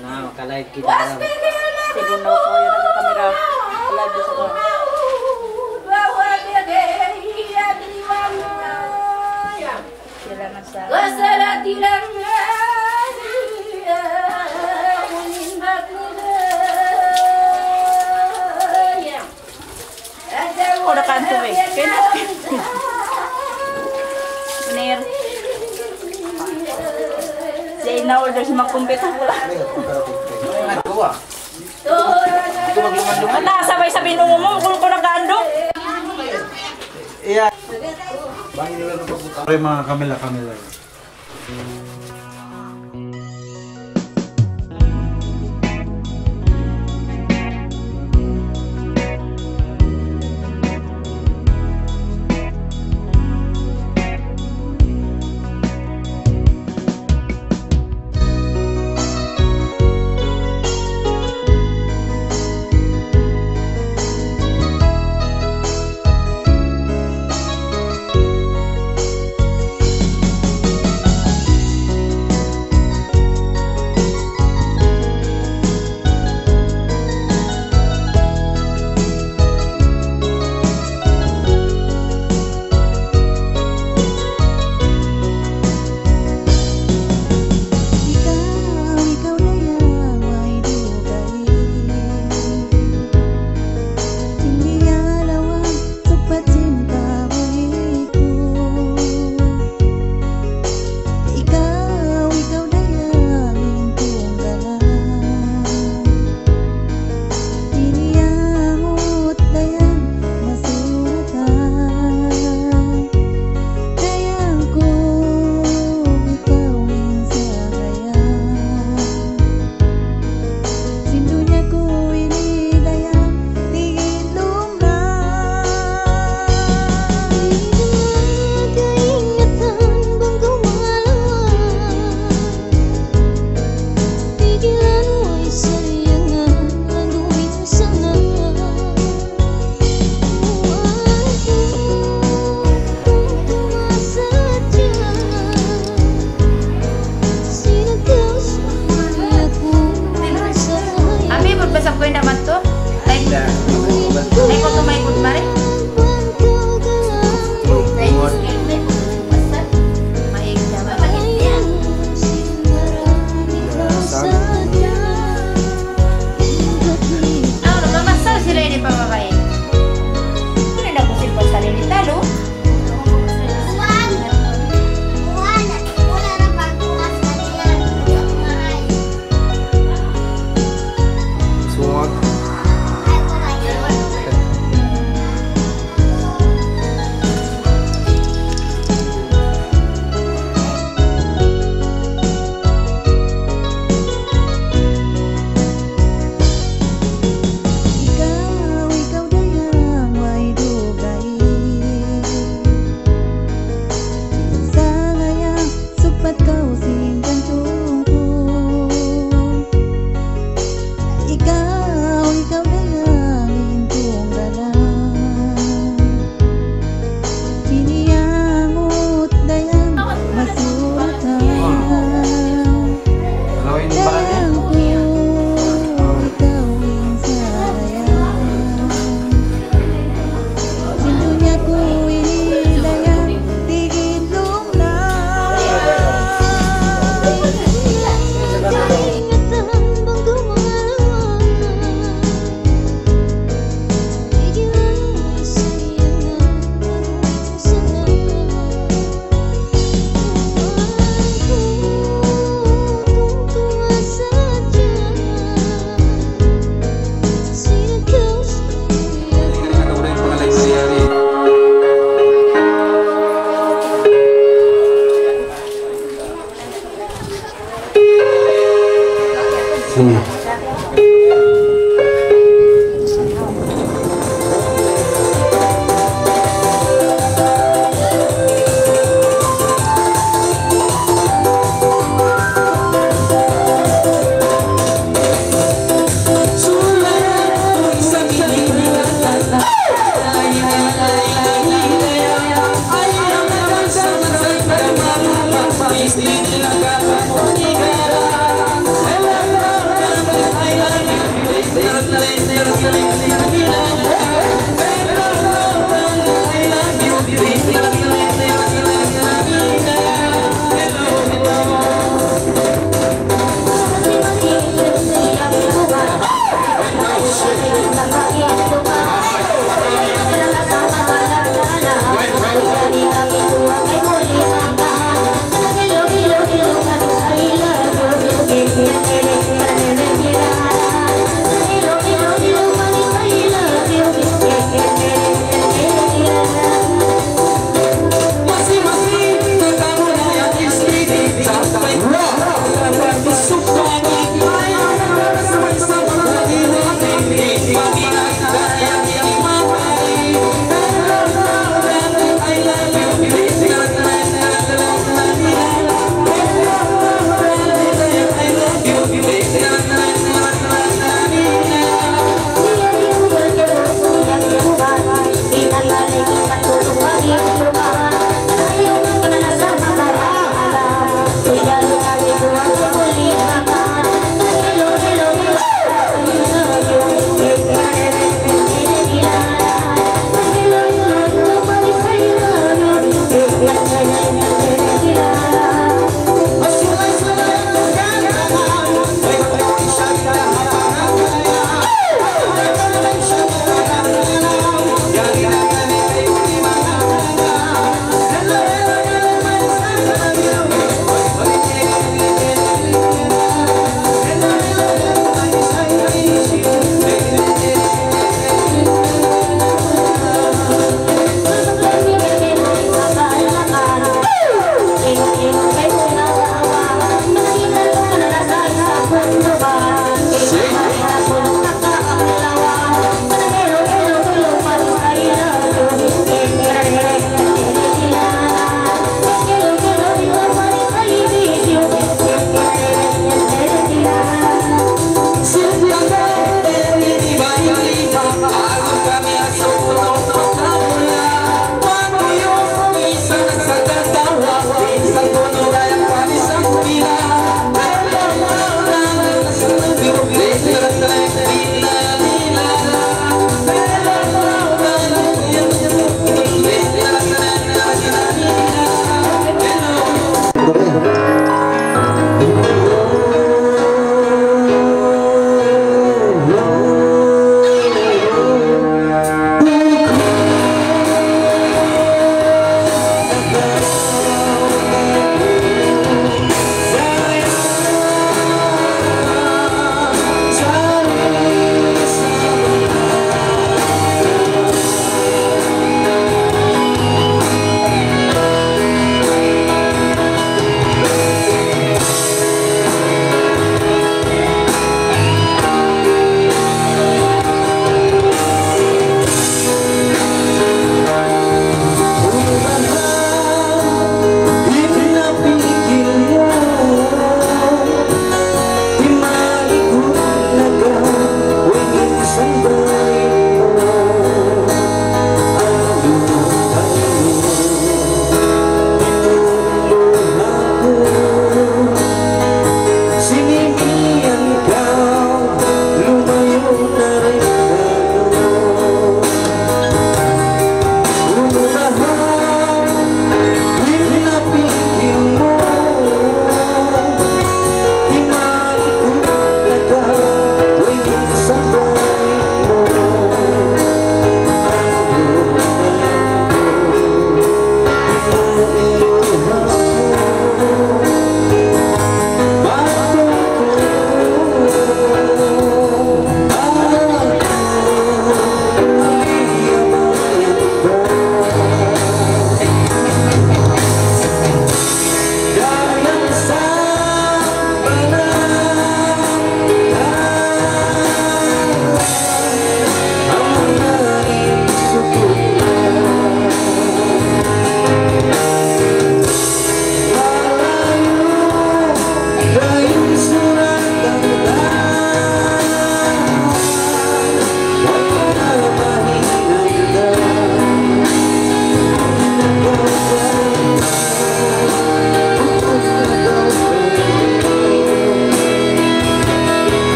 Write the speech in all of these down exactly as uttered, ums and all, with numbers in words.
Na, maka-live kita. Sige, no, so, yan ang kamera. Live sa ko. Sila na sa O, nakanto eh. Kaya na. Manir. Siya in-order si magkumpit ako lang. Ito, maglumad-lumad. Ata, sabay-sabay nung umum, kung ko nag-aandong. Iya. Bang nila na pagbuka. Pre, mga kamila, kamila.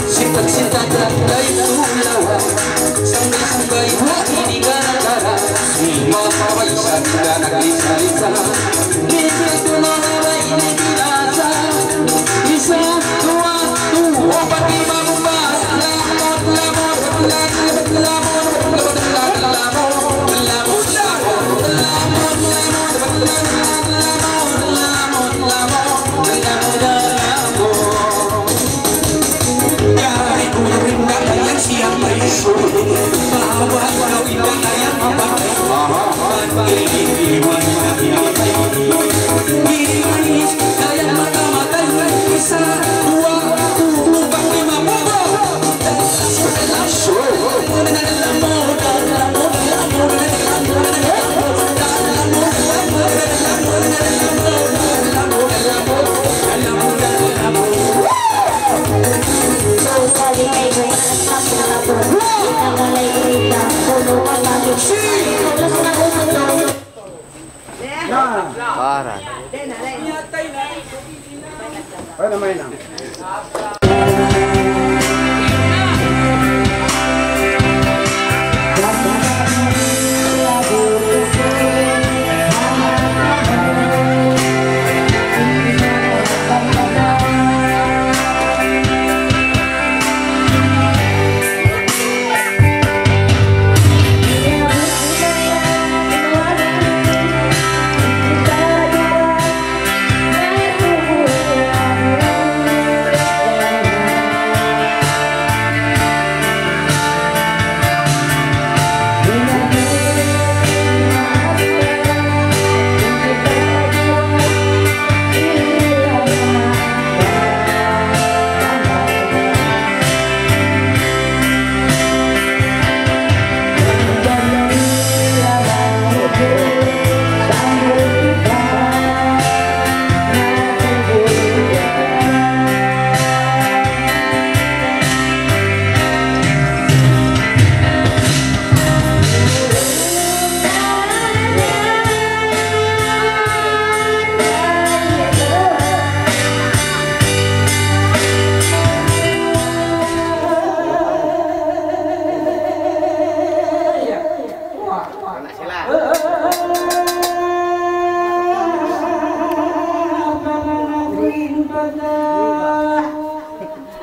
Sipat-sipat da dayng tulawa, sambay-sambay wa ini gara-gara, mapaway sa kita naglisa-lisa. Lisa tumaway ini binasa. Isa, duwa, tu, upat, lima, upat. Lamud, lamud, lamud, lamud, lamud, lamud, lamud, lamud, lamud. Parang.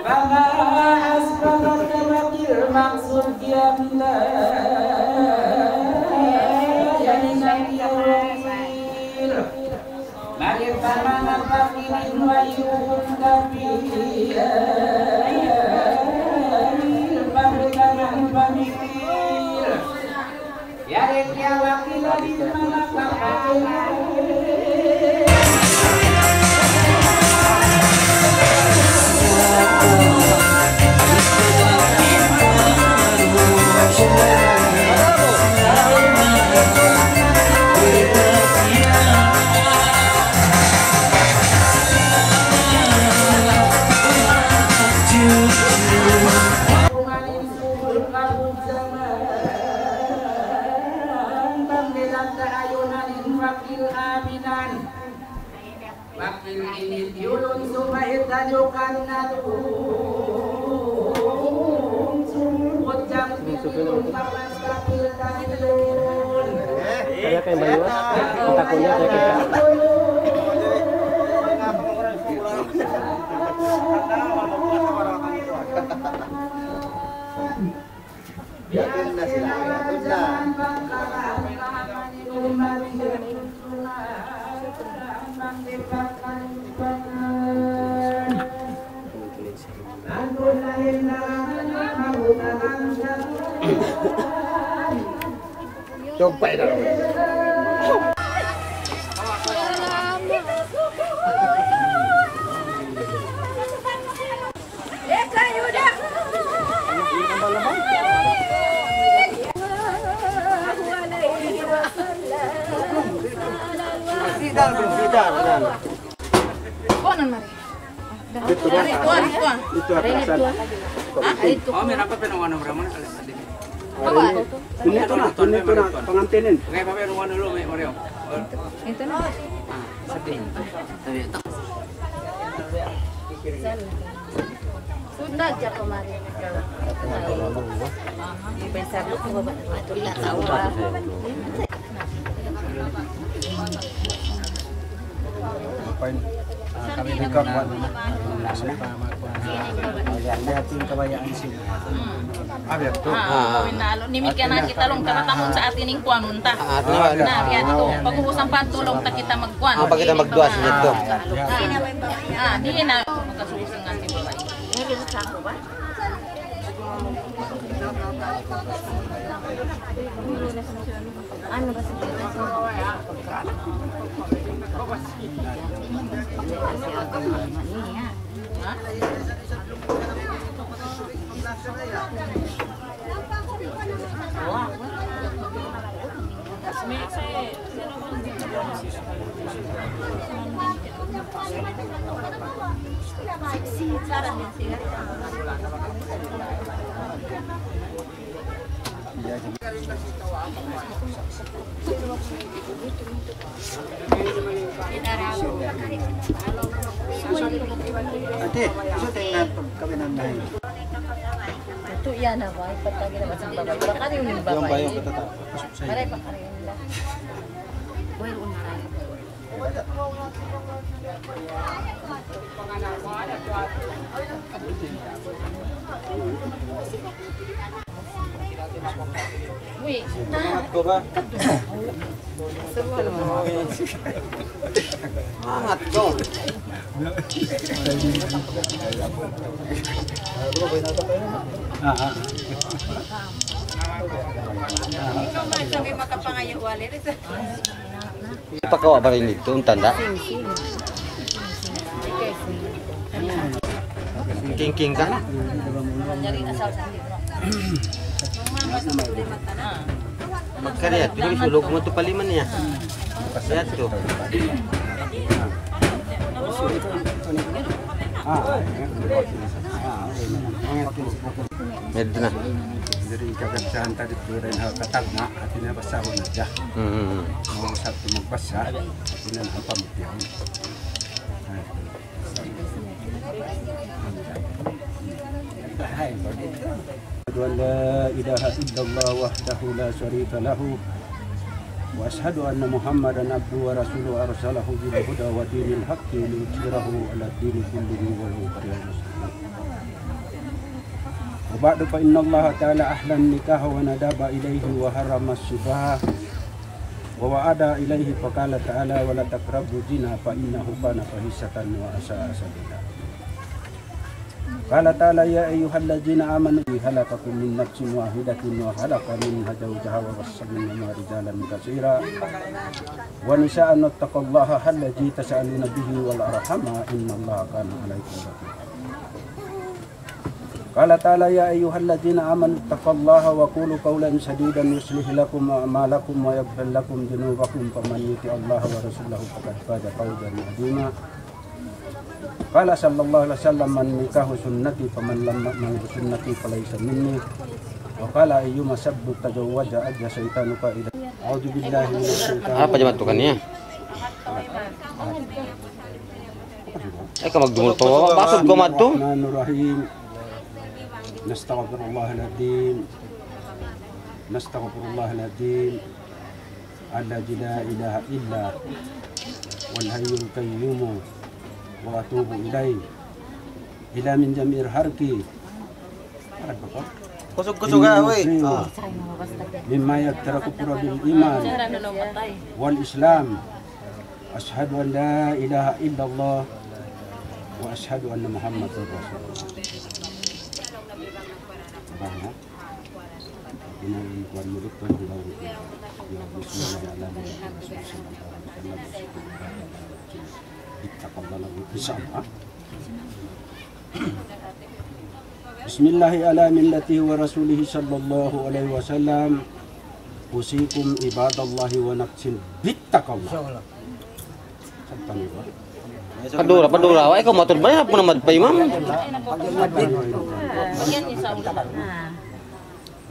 Bang asbabat tamakil maksud diam da. Jadi sakit. Mari sama-sama ini wayuhun kapil. Pamikanan pamikil. Pambilang kaayunan in wakil aminan. Wakil ini tiyulun subay tajukan na tuun. Sumubut jam tiyulun papas kapil tiyulun. Kaya kayo ba yun? Ang tako niya, kaya kita. Yakin na sila. Yakin na. Tugpay na. Sida, sida, sida. Kuanan mari. Dito na. Dito, dito. Dito, dito. Ah, dito. Oh, may rapat pa ng ano, Ramon. Alas sa dito. Awa. Dito na, dito na, pangantinin. Okay, pa, pero ano, lo, may, Mario. Ito na. Ah, sa dito. Sabi ito. Sud na dyan, pamari. Pensar mo kung ba, ito yung tawa. Apan, ah, kami nagkakuan. Ayan, may ating kabayaan sila. Ah, biya' to. Ah, ah. Winalo, nimit ka na kita, long, karatamun sa atin yung kuanun ta. Ah, ah, na, biya' to. Pag-uusang pa, tulong ta kita magkuan. Ah, pag kita magduwas, biya' to. Ah, ah, di na. Magkasusungan si babae. Ano ba sa Ate, gusto tayo na pagkawin ng nahin. Ito yan, ha, ba? Ipatagi na ba sa babae? Baka rin yung babae. Yung bayo, katatapos. Maray, baka rin yung babae. Mayroon na rin. Uy, angat ko ba? Angat ko. Ah, ah. Ikaw man, sabi makapangayo, wali rin sa Ipakawa' pa rin dito, ang tanda. King-king ka na. Magkariat, pero sulog mo to paliman niya. Kariat to. Medyo na. Diri in kagadsahan ta didtu dayn ha katagna', hati niya basahun na siya. Hmm. Mausap tu magbasa, hati niya na pamutihan. أشهد أن لا إله إلا الله وحده لا شريك له، وأشهد أن محمدا عبده ورسوله أرسله بالهدى ودين الحق ليظهره على الدين كله ولو كره المشركون. وبعد، فإن الله تعالى أحل النكاح وندب إليه وحرم السفاح ووعد إليه، فقال تعالى: ولا تقربوا الزنا فإنه كان فاحشة وساء سبيلا. قال تعالى: يا أيها الذين آمنوا، خلقكم من نفس واحدة وخلق منها زوجها وبث منهما رجالا كثيرا ونساء، واتقوا الله الذي تساءلون به والأرحام إن الله كان عليكم رقيبا. قال تعالى: يا أيها الذين آمنوا اتقوا الله وقولوا قولا سديدا يصلح لكم أعمالكم ويغفر لكم ذنوبكم ومن يطع الله ورسوله فقد فاز فوزا عظيما. قال صلى الله عليه وسلم: النكاح سنتي فمن لم يعمل بسنتي فليس مني. وقال: أيما شاب تزوج أدى شيطان قائدا. أعوذ بالله من الشيطان الرجيم. Apa jaman tu kan ya? Eh, ka magdumul pa, basag ko madto. الرحمن الرحيم. نستغفر الله العظيم. نستغفر الله العظيم الذي لا إله إلا هو الحي القيوم وأتوب إليه. إلى من جميع الحرك. Kusug-kusug ha, uy. مما يقترح كفر بالإيمان والإسلام. أشهد أن لا إله إلا الله وأشهد أن محمدا رسول الله. Ina in kuwan mu dito, hilaw ko. Ya, bismillah, ala millati wa rasulihi sallallahu alaihi wasallam. Bittaqallah lagu, insya Allah. Bismillah ala millati wa rasulihi sallallahu alaihi wasallam. Usikum ibadallahi wa nafsin bittaqallah. Insya Allah. Padura, padura. Wa ikaw matud ba? Apa nama pa imam?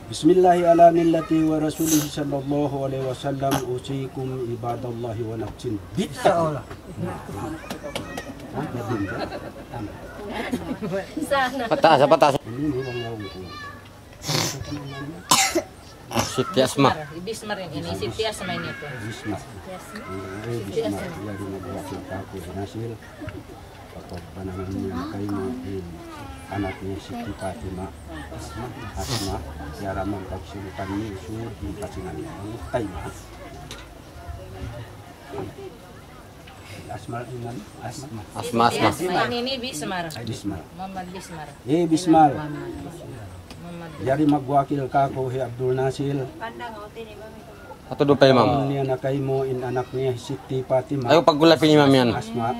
Bismillahi ala millati wa rasulihi sallallahu alaihi wasallam. Usikum ibadallahi wa nafsin bittaqallah. Pataas, pataas. Ini, ini, bang, bang. Siti Asma. Bismar ini, ini Siti Asma ini tuh. Bismar. Siti Asma. Iya, di Nabi Rasul Kaku Nasil. Pagpanaman niya na kaymu in anak niya Siti Fatima. Asma. Yaraman pagsilutan niya, sud, di pasingan niya. Ang kaymu. Asma, ingan, Asma. Asma, Asma. Ini, ini Bismar. Bismar. Muhammad Bismar. Eh, Bismar. Muhammad Bismar. Jari magwakil kaku' hi Abdul Nasil. Atu dupa imam. Niya na kaymu in anak niya Siti Fatima. Ayaw paggulapin imam yan. Asma.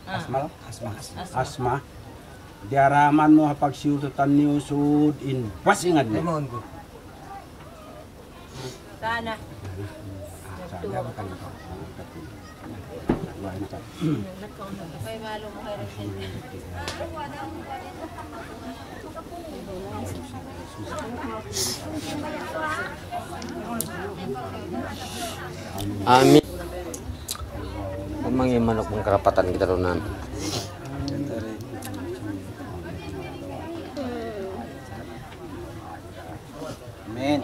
Asma. Asma. Asma. Diyaraman mu ha pagsilutan niyu sud in pasingan niya. Sana. Amin. Mangi' manuk mangkarapatan kita tunan. Amin.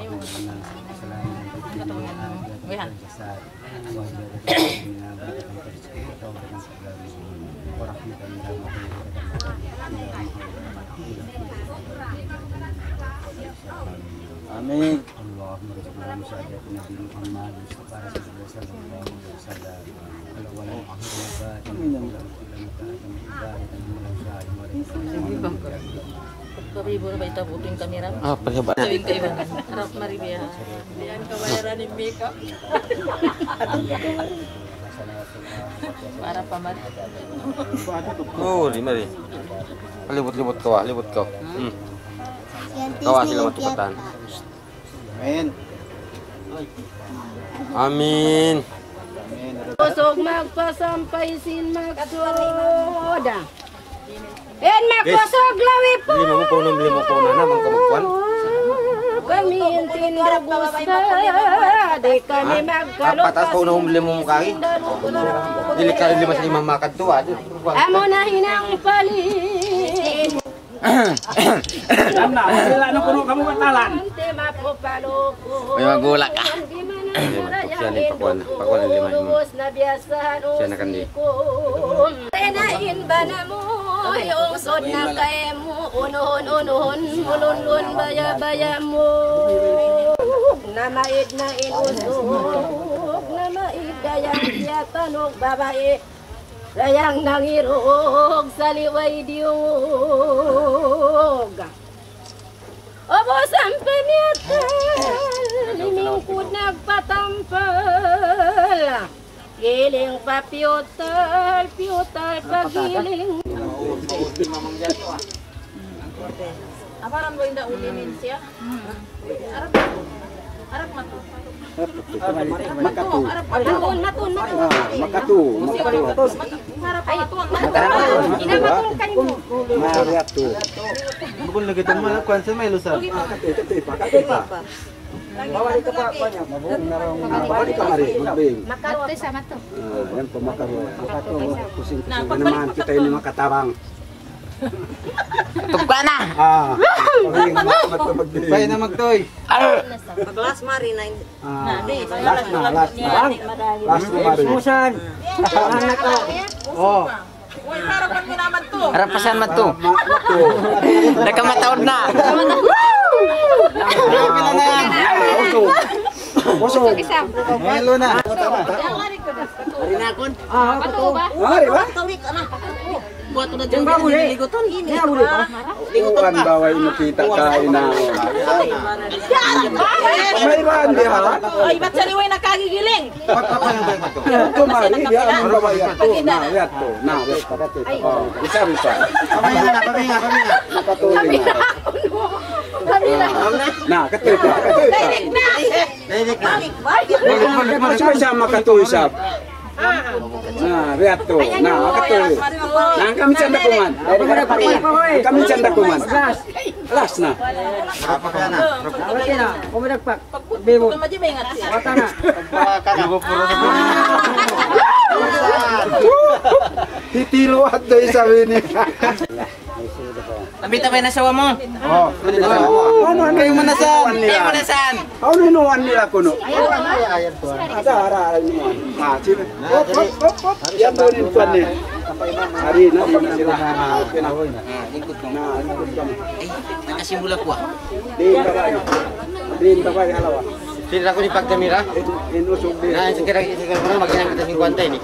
Amin. اللهم ارزقنا مشاهدة النبي محمد المصطفى رسول الله صلى الله عليه وسلم. Kami na. Pagkaribo na ba ita buting kamera? Ah, pagkaba. Sawing kaibanan. Harap maribiya. Diyan kabayaran yung makeup. Para pa mari. Oh, di mari. Libut-libut kaw, ah, libut kaw. Hmm. Kaw, ah, sila matupatan. Amin. Amin. Kusug magpasampay sin maksud. In makusug lawi pa. Lima mu kaw, lima mu kaw na naman kamukuan. Kami in tindagusta, di kami magkalupas. Patas kaw na humli mu mukari. Dili ka lima sa lima makadtu, ah. Amu na hinang palin. Alam na, wala na puno kamu katalan. May magulak ka. Ay, magtukyan, eh, pakuan, pakuan ang lima mo. Siya na kandi. Tena in bana mu, yung sod na kay mu, unuhun, unuhun, mulunlun, baya, baya mu. Namaid na in usug, namaid dayang tiyatanug babai. Dayang nangirug saliway diyug. Ubus ampa miyatay, limingkud nagpatampal. Giling pa piyutal, piyutal pa giling. Aparan mo inda ulinin siya? Arap, arap matu. Makatu. Matun, matun, matun. Ah, makatu, makatu. Harap matu. Ina matun kanimu. Mariatu. Bukun lagi teman, kuan sa may lusa. Kati, kati pa, kati pa. Bawal ka pa, kuan niya. Bawal ka mari, magbing. Makatu sa matu. Ah, yan pa makatu. Makatu, kusing-kusing na naman. Kita ini makatabang. Tugka na! Ah. Pagkain na, magtoy, magtoy. Pagkain na, magtoy. Pag-last, Mari, na in- Ah, last na, last na. Last na, Mari. Musan. Anak ko. Oh. Uy, harapan mo naman to. Harapasan mo to. Harap ma-, ma-, to. Nakamataod na. Grabe na na yan. Uso. Uso. Hello na. Hari na akon. Ah, apa to? Ah, di ba? Tawik ka na. Buat udah jauh-jauh ini ligutan. Ini aku lupa. Ligutan ba? Bawa ini kita kain na. Ay, marah. Ay, ba't siya liway nakagigiling? Kumari, dia ang bawa yan. Na, yan to. Na, yan to. Oh, bisa, bisa. Paminga na, paminga, paminga. Nakatulog na. Paminga. Na, katuloy pa, katuloy pa. Direct na. Direct na. Balik, balik. Balik, balik, balik. Siya makatuloy siya. Na, biya' to. Na, makatuloy. Na, kami sanda kuman. Kami sanda kuman. Last na. Apa ka na? Apa ka na? Kumidagpak. Bibo. Wata na. Hitiluat da isab ini. Ambita ba in asawa mu? Oh, ano, ano, kayu manasan. Kayu manasan. Ano, ano, ano nila kuno? Ada, ada, ano. Ah, sige. Hop, hop, hop, hop. Yan doon in kuwan niya. Ari na, ari na sila. Ah, ikot ko. Na, ikot ko. Eh, nakasimula ko, ah. Di, babay. Di, babay, halawa. Sila ko ni pagkamera. In, inusog di. Na, sige, sige, sige, maghinang kita singkwanta ini.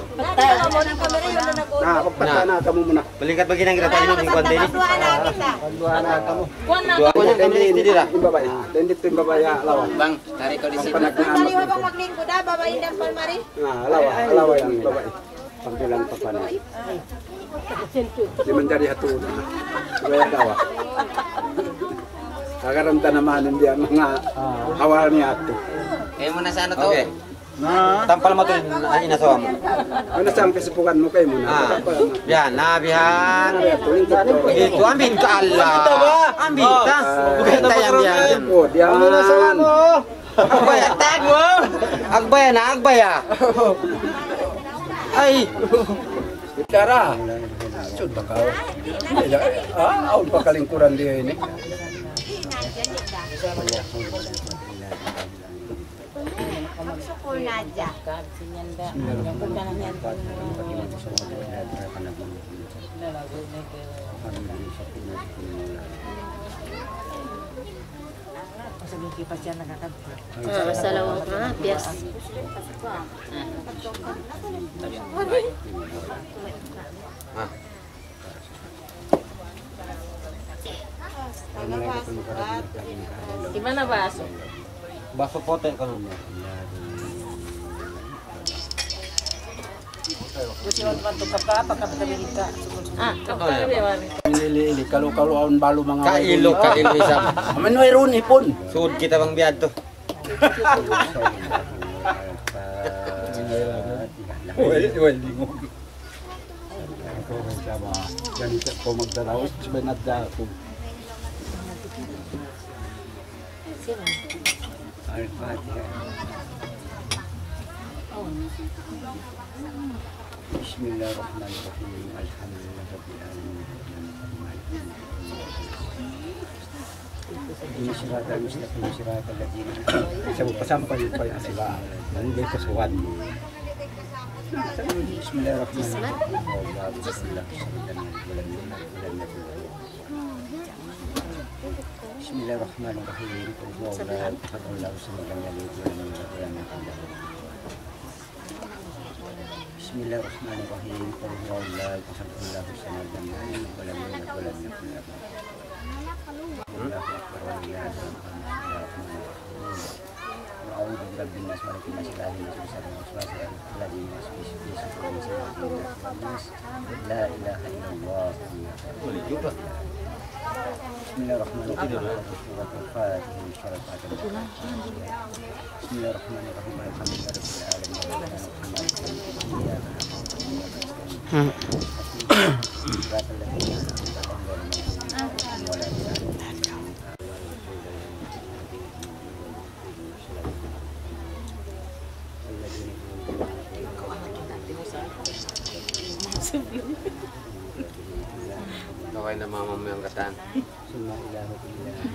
Na, pagpata na, kamu muna. Malingkat ba ginang kita tayo ng singkwanta ini? Pagduha na kamu. Duha na kami ni dira. In babai. Then dito in babai, ah, lawa. Bang, tari ko di si Panagnaan. Tari wa bang maglingkud, ah, babai dan palmari. Ah, lawa, lawa yan, babai. Pagbilang pa pa na. Di man jadi hatu. Gaya dawa. Kagaram tanaman, hindi ang mga awal niya ato. Kayu manasan na to. Okay. Na. Tampal mu tuud in, in asawa mu. Ano sa ang kasipugan mu kayu muna? Ah. Tampal mu. Yan, na, bihan. Dito, ambin ka, Allah. Ambin ka. Bukan tayo yan. Oh, diyan. Agbaya, tag mo. Agbaya na, agbaya. Ay. Tara. Sud ba ka? Ah, awn pa kalingkuran di ini. Magsukul na hadja. Ah, salamat, ah, bias. Ah. Di mana baso? Baso pote' kunu'. Gusto mo naman ito kapapa, kapatid ka. Ah, kapatid ka. Ili-ili, kalu-kalu awn balu manga kailu, kailu isab. Amin wayruun ipun. Sud kita bang biya' to. Uy, uy, di mo. Yan, isa ko magdaraos, sabay na da ako. Al-Fatiha. بسم الله الرحمن الرحيم. الحمد لله رب العالمين. اهدنا الصراط المستقيم، صراط الذين أنعمت عليهم. Sa' pasampay pa yan sila. Ano ba yung kasuhan mo? بسم الله الرحمن الرحيم. قل هو الله أحد، الله الصمد، لم يلد ولم يولد ولم يكن له كفوا أحد. بسم الله الرحمن الرحيم. قل هو الله أحد، الله الصمد، لم يلد ولم يولد ولم يكن له كفوا أحد. بسم الله الرحمن الرحيم. قل هو الله أحد، الله الصمد، لم يلد ولم يولد ولم يكن له كفوا أحد. الله أكبر، ولله الحمد. بسم الله الرحمن الرحيم. قل أعوذ برب الناس، ملك الناس، إله الناس، من شر الوسواس الذي يوسوس في صدور الناس، من الجنة والناس. لا إله إلا الله. بسم الله الرحمن الرحيم. سورة الفاتحة. بسم الله الرحمن الرحيم. الحمد لله رب العالمين. الرحمن الرحيم. إياك نعبد وإياك نستعين. صراط الذين أنعمت عليهم غير المغضوب عليهم ولا الضالين. Kaway na mama mu yang katan.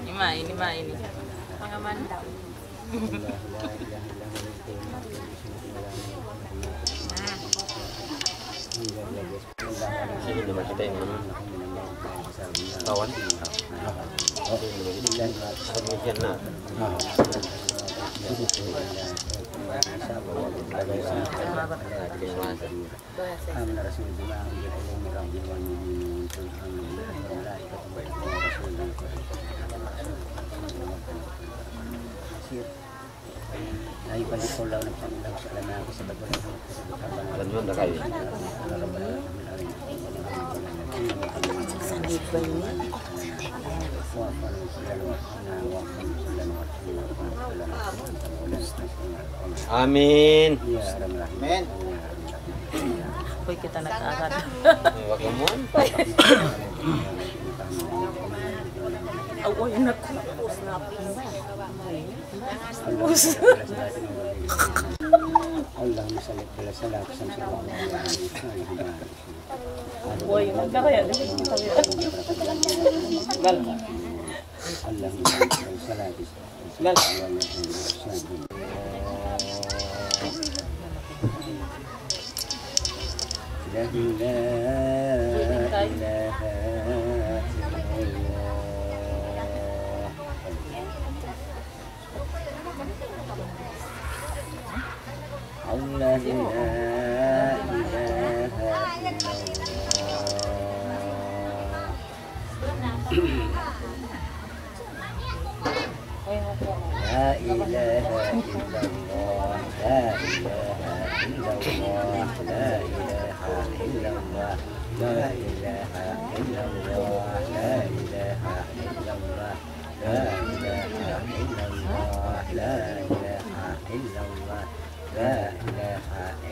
Ima ini, ima ini. Pangaman daw. Sige, di ba kita yung ano? Kawan? Demikian na. آمن رسول بما أنزل إليه من ربه والمؤمنون كل آمن بالله وملائكته وكتبه ورسله. Ay, balik ko lang ng Panginoon sa alam na ako sa bagay. Alam nyo, ang kayo. Amin. Amin. Uy, kita nag-agad. Ay, wag mo. Aw, uy, anak ko. اللهم صل على سيدنا محمد. Uy, magkakaya. اللهم صل على سيدنا محمد. لا إله إلا الله. الله لا إله إلا الله. لا إله إلا الله، لا إله إلا الله، لا إله إلا الله، لا إله إلا الله، لا إله إلا الله، لا إله إلا الله، لا إله إلا الله. لا إله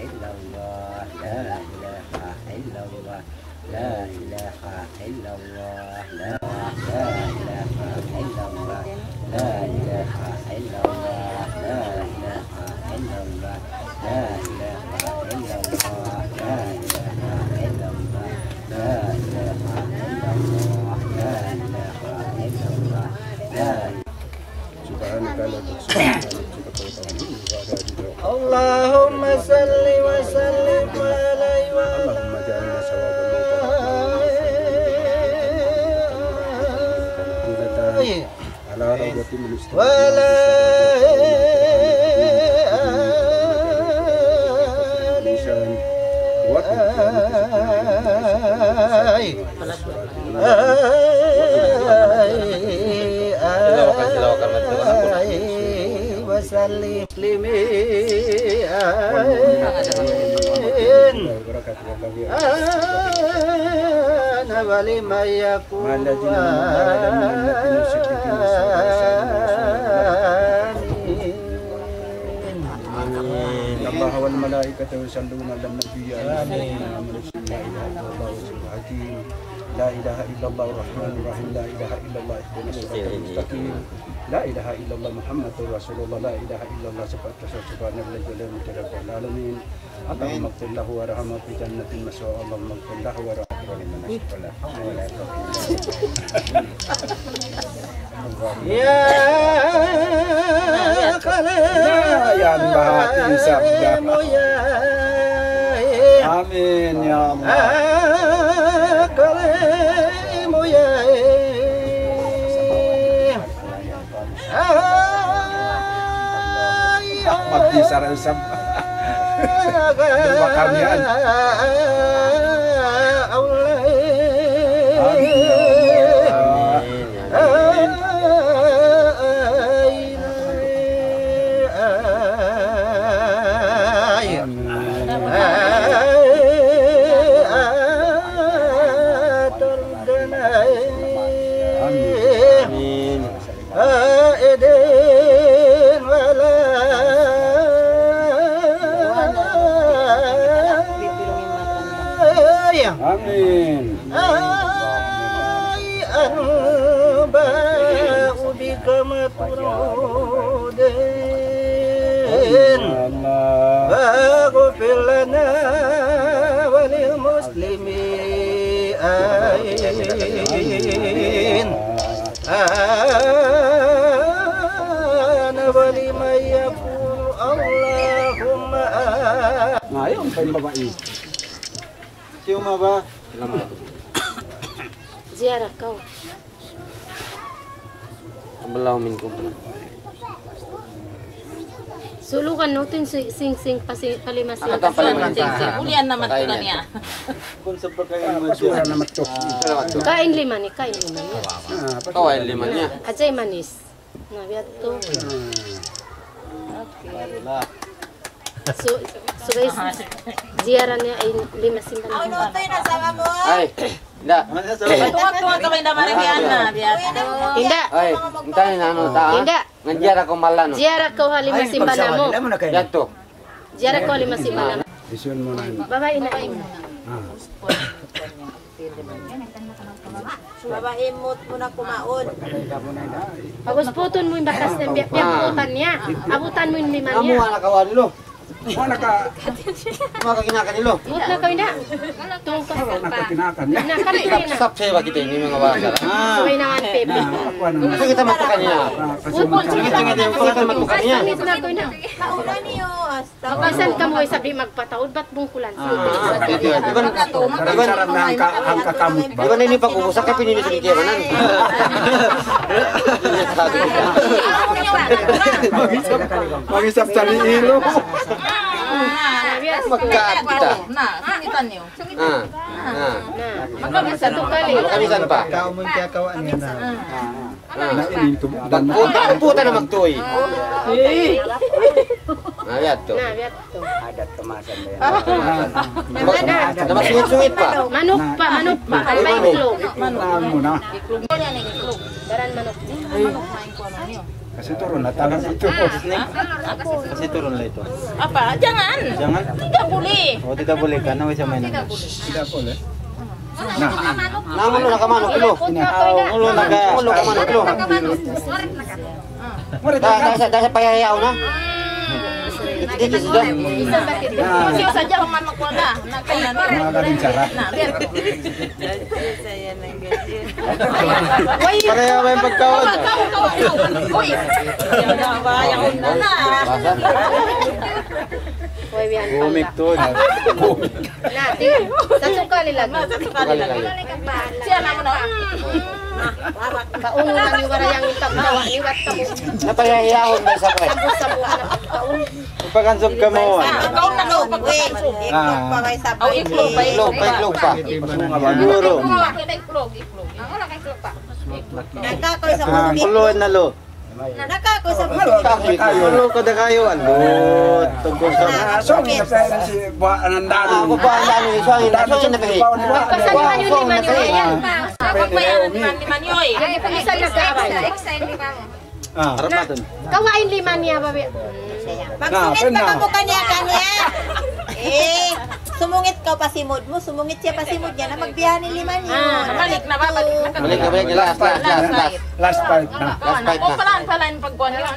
إلا الله، لا إله إلا الله، لا إله إلا الله، لا، لا إله إلا الله، لا إله إلا الله، لا إله إلا الله، لا إله إلا الله، لا إله إلا الله، لا إله إلا الله، لا إله إلا الله، لا إله. سبحانك لا تحصي نعمتك وعلى آله وعلى آله. اللهم صل وسلم عليه وعلى اللهم اجعلنا ثواب ما تركنا على روضة من وعلى آله. وفي القيامة آي. آي، آي، وسلم. آمين. أنا ولمن يقول مع الذين من الله لمن النبيين والصديقين والشهداء والصالحين. آمين. إن الله وملائكته يصلون على النبي، يا أيها الذين آمنوا صلوا عليه وسلموا تسليما. لا إله إلا الله الرحمن الرحيم، لا إله إلا الله اهدنا الصراط المستقيم، لا إله إلا الله محمد رسول الله، لا إله إلا الله سبحانه وتعالى، سبحان الذي لا إله إلا هو رب العالمين. اللهم اغفر له وارحمه في جنة مثواه، اللهم اغفر له وارحمه. Ya Karim, yan bahati sabda. Amin, ya Allah. Ah, Karim, ya. Ay, ay, ay. Mabdi sara isab. Bakal niyan. Amin. Amin. Ay, ay, ay. Amin. Amin. Aidin wala. Amin. Ay, anba'u bika matrudin. Amin. Faghfir lana wa lil muslimin. Ana wa liman yaqulu Allahumma a- Ngayon pa yung babae. Sino ba? Ziyara kaw. Taqabbalallahu minkum. Tulukan no, tin si-, sing-sing pa si-, pa lima sing. Nakatang pa lima sing. Ulian naman. Pakain na yan. Kung sa pagkain mo dyan. Kain lima ni, kain lima ni. Ah, kain lima ni. Ajay manis. Na, biya' tu. So, so guys, ziyara niya in lima simbahan. Ay, inda'. Tuwa-tuwa ka ba, inda', marahiyan na, biya'. Inda'. Ay, inda' na, anu, ta? Inda'. Ngan ziyara kaw malan, no? Ziyara kaw ha lima simbahan namu'. Yadtu. Ziyara kaw ha lima simbahan namu'. Isun mu na. Babai na. Ah. Babai, mut mu na kumaun. Pag-usputun mu in bakas niya, biya', biya' abutan niya. Abutan mu in lima niya. Amu anak kawan lu. Mana ka? Mana ka kinakan lu? Mut na kaw, inda'. Tungkol sa pa. Mana ka kinakan? Na, kami na. Sap-, sap-, saya ba kita ini, manga bata? Ah. Sabay naman, Pepe. Na, aku anak. Gusto kita matukan niya. Ah, kasi matukan niya. Gusto kita matukan niya. Mut na kaw, inda'. Mauna niyo, as- Bisan kamu ay sabi magpataud, bat bungkulan siya. Ah, ito, ito. Iban, iban, sarap na ang ka-, ang kakamot ba? Iban ini pag-ubus, sa kapinili sa kiyamanan. Mangisap, mangisap sa liilo. Magkaat kita. Na, sungitan niyo. Ah, ah. Magkamisan pa. Magkamisan pa. Kamu kaya kawa niya na. Ah. Na ini itu, dan puta, puta na magtuy. Na, yadtu. Na, yadtu. Adat kamasan ba yan? Na, na, magsungit-sungit pa. Manuk pa, manuk pa. Ay, pa itlog. Iklog muna. Baran manuk. Kasi turun na talaga ito. Kasi turun na ito. Apa? Jangan. Jangan? Tidak boleh. Oh, tidak boleh ka. Naway sa may nang. Tidak boleh. Na. Na, ulo na ka manuk, ilo. Na, ulo na ka. Ulo ka manuk, ilo. Murid na ka. Da, da sa, da sa payayaw na. Dito, dito, dito. Kasi sa dyan, manuk ko na. Mga kabintsara. Na, pero. Pareha ba yung pagkaon? Uy! Yan na ba? Yan na na. Uy, yan pala. Gumik to. Na, tingnan. Sa sukali lagi. Sa sukali lagi. Siya na muna. Kaunguran ni wara yang ikap dawa ni wat kamu. Napayayaon na sa kaya. Sabu-sabu na pagkaon. Pagkansub ka mo. Ah, kaon na daw, pagkansub. Ah. Aw, iklog pa, iklog pa, iklog pa. Siguro. Iklog, iklog. Ang wala kay iklog pa. Nakakoy sa Ah, pulot na lo. Nakakoy sa pulot. Nakakoy. Lo ko da kayo, ano? Tungkol sa Ah, so, may sa si Ba-, Nandano. Ah, Ba-, Nandano, so, ang Nandano, so, ang Nandano. Pasan man yun, lima niyo, yan pa. Pag may ano, lima niyo, eh. Ay, pag isa na sa abay. Ah. Harap natin. Kawain lima niya, babi. Magsungit na kamu kaniya-kaniya. Eh, sumungit kaw pa simud mu, sumungit siya pa simud niya na magbiyahe in lima niya. Ah, balik na, babalik na. Balik na, balik na. Last, last, last, last. Last fight na. Last fight na. O, palaan, palaan pagkuhan yun.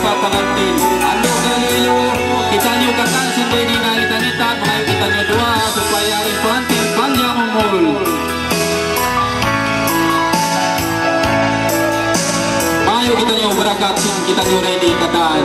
Pangantin, andu' kailu, kitaniyu katan sin ready na itan-itan, mangayu' kitaniyu duwaa supaya in pangantin panjang umul. Mangayu' kitaniyu barakat sin kitaniyu ready katan.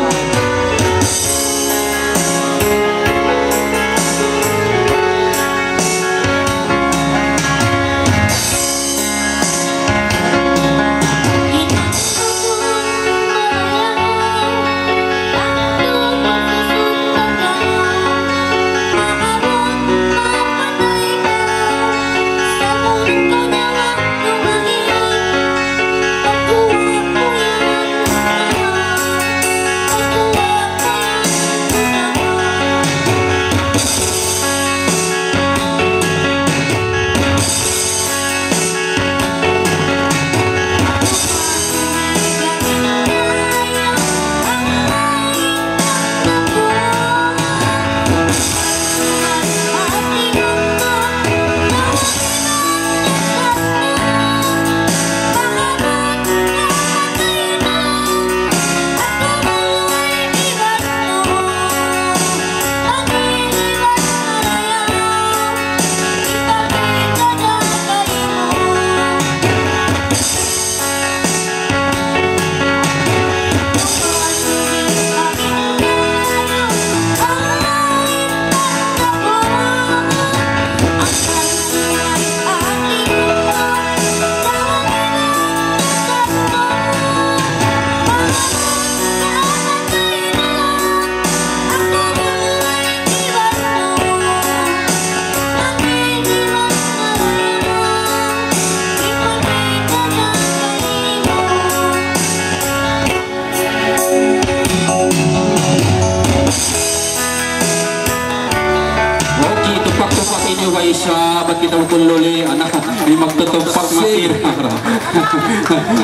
Okay, tupak-tupak ini wa isa, bat kita ukul luli, anak, di magtutupak makir.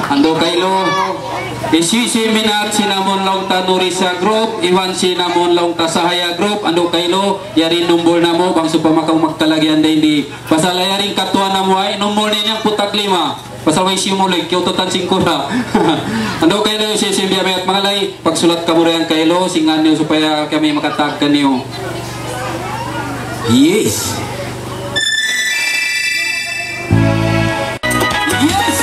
Andu' kailu, isi si minat sin amun laung ta Nurisa Group, iban sin amun laung ta Sahaya Group, andu' kailu, yari numbul namu', bang supaya makaw magkalagihan dayn di. Pasal yari in katuan namu' ay, numbul niya in hangpu' tag lima. Pasal way simulik, kiyututan sin kura. Andu' kailu, isi sin biya' mayat mangalay, pagsulat kamu dayn kailu, sin ngan niyu supaya kami makatag kaniyu. Yes. Yes.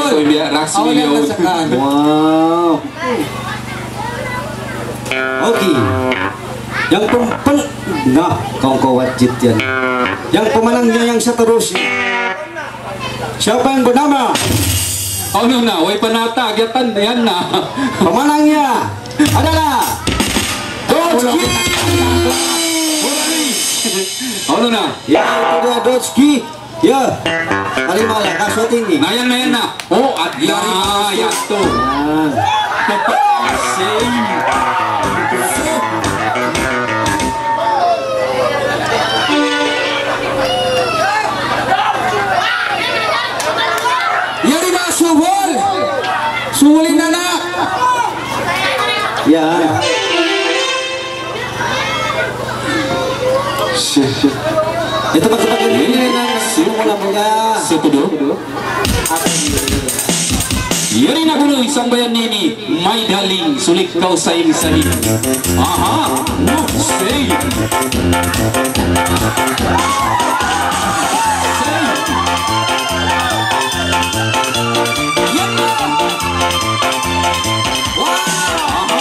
So, biya' Rax Awal yan Million. Masakan. Wow. Okay. Yang pem-, pem-, nah, kawan-kawan jit yan. Yang pemenangnya yang seterusnya. Siapa yang bernama? Unu na, way pa nata', agatan na yan na. Pemenangnya adalah Dotski. Unu na? Ya, itu dia Dotski. Ya. Talimalah, kasuat ini. Na yan, na yan na. Oh, at yari na, yan to. Yan. Same. Yari na, subul. Subul in anak. Yan. Ito, pagkatapos nila ng simula mula. Sa tudo. Yari na kunu' in sambayan ini, my darling, sulik kaw saing-saing. Aha, no, say. Say. Yan na. Wow. Aha.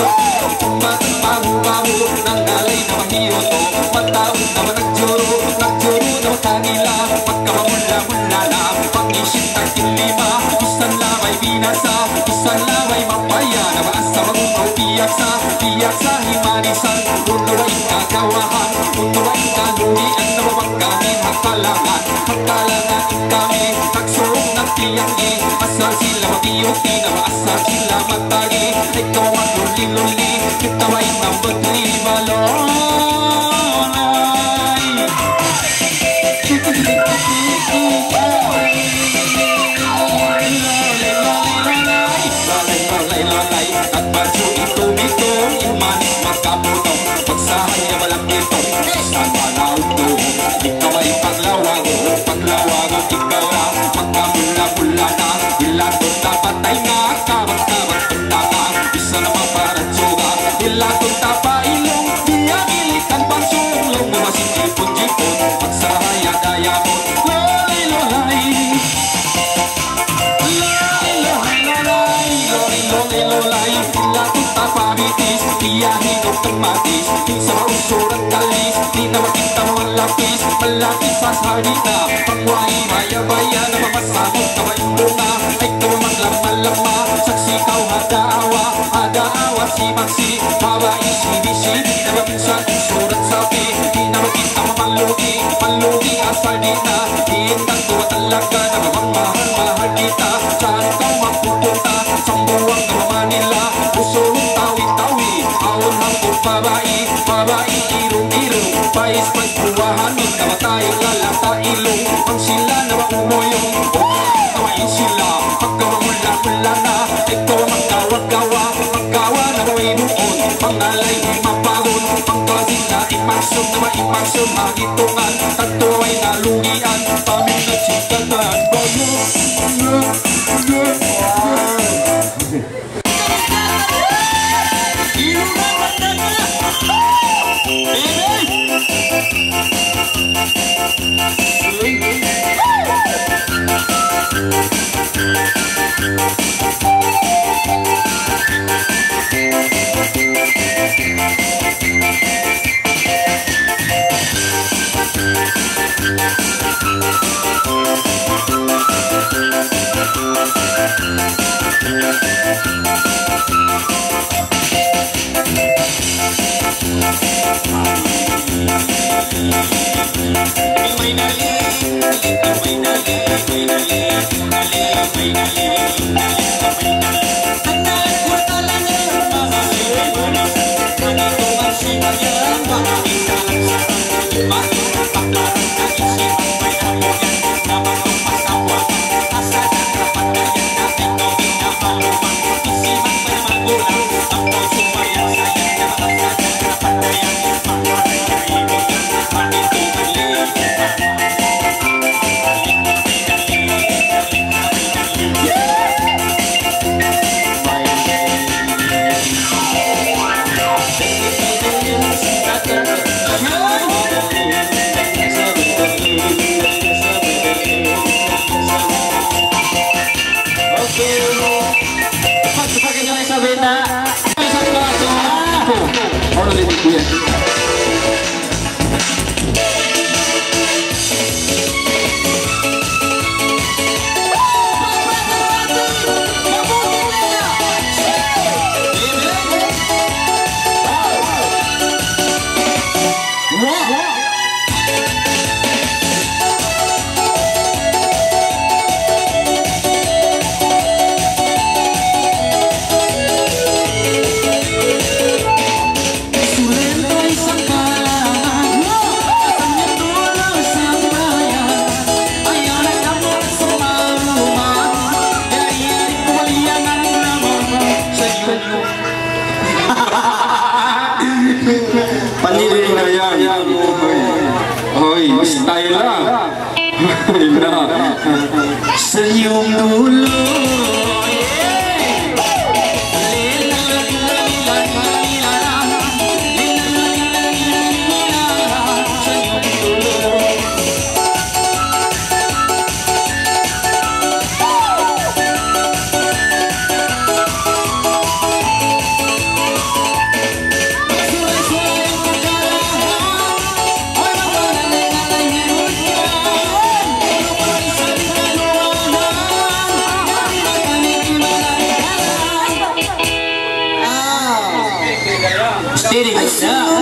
Tumba-tumba, bahu-bahu, nanggalay na mahiyutu, mataud na managjuru, nagjuru na makanila, magkamamula-mula na, pangisit na kinlima, bisan labay binasa, bisan labay mapaya, na maasa magunu piyaksa, piyaksa himanisan, unu ba in kagawahan, unu ba in kalugian, na mabang kami hakalangan, hakalangan kami, nagsuong na tiyanggi, asal sila magiyuti, na maasa sila matagi, ikaw magluli-luli, kita ba in number three, balonay. Ila tuta pa ilung, biya' gilitan pansung, lung masi jipun-jipun, pagsahaya daya mo, lolay, lolay. Lolay, lolay, lolay, lolay, lolay, lolay. Ila tuta pa bitis, biya' hinung tumatis, di' sa mausuran kalis, di' na makita mamalapis, malapis sa salita, pangwahi maya-maya na mamasamot ka ba in bunga, ay ka ba maglama-lama, saksi' kaw ha daawa, ha daawa si Maxi, babai si Bisi, di' na ba minsan in surat sabi, di' na ba kita mamalugi, malugi asal di' na, di' na tuwa talaga na mamahal-mahal kita, saan kaw mapupunta, Sambuwang na Manila, usulun Tawi-Tawi, awn hangpu' babai, babai irung-irung, pais-pais buwahan, kamatay lalata' ilung, bang sila na ba umuyung, na ba in sila, pagka mamula-mula na, ikaw magkawa-kawa, magkawa na ba ibuun, pangalay di' mapagun, pangkasing na imaksud, na ba imaksud, magitungan, tatuway na lugian, paminat sikatan, bayu. Pandiri na yan. Hoy, hoy, style ah. Hoy na. Senyum dulu. Tiring sa.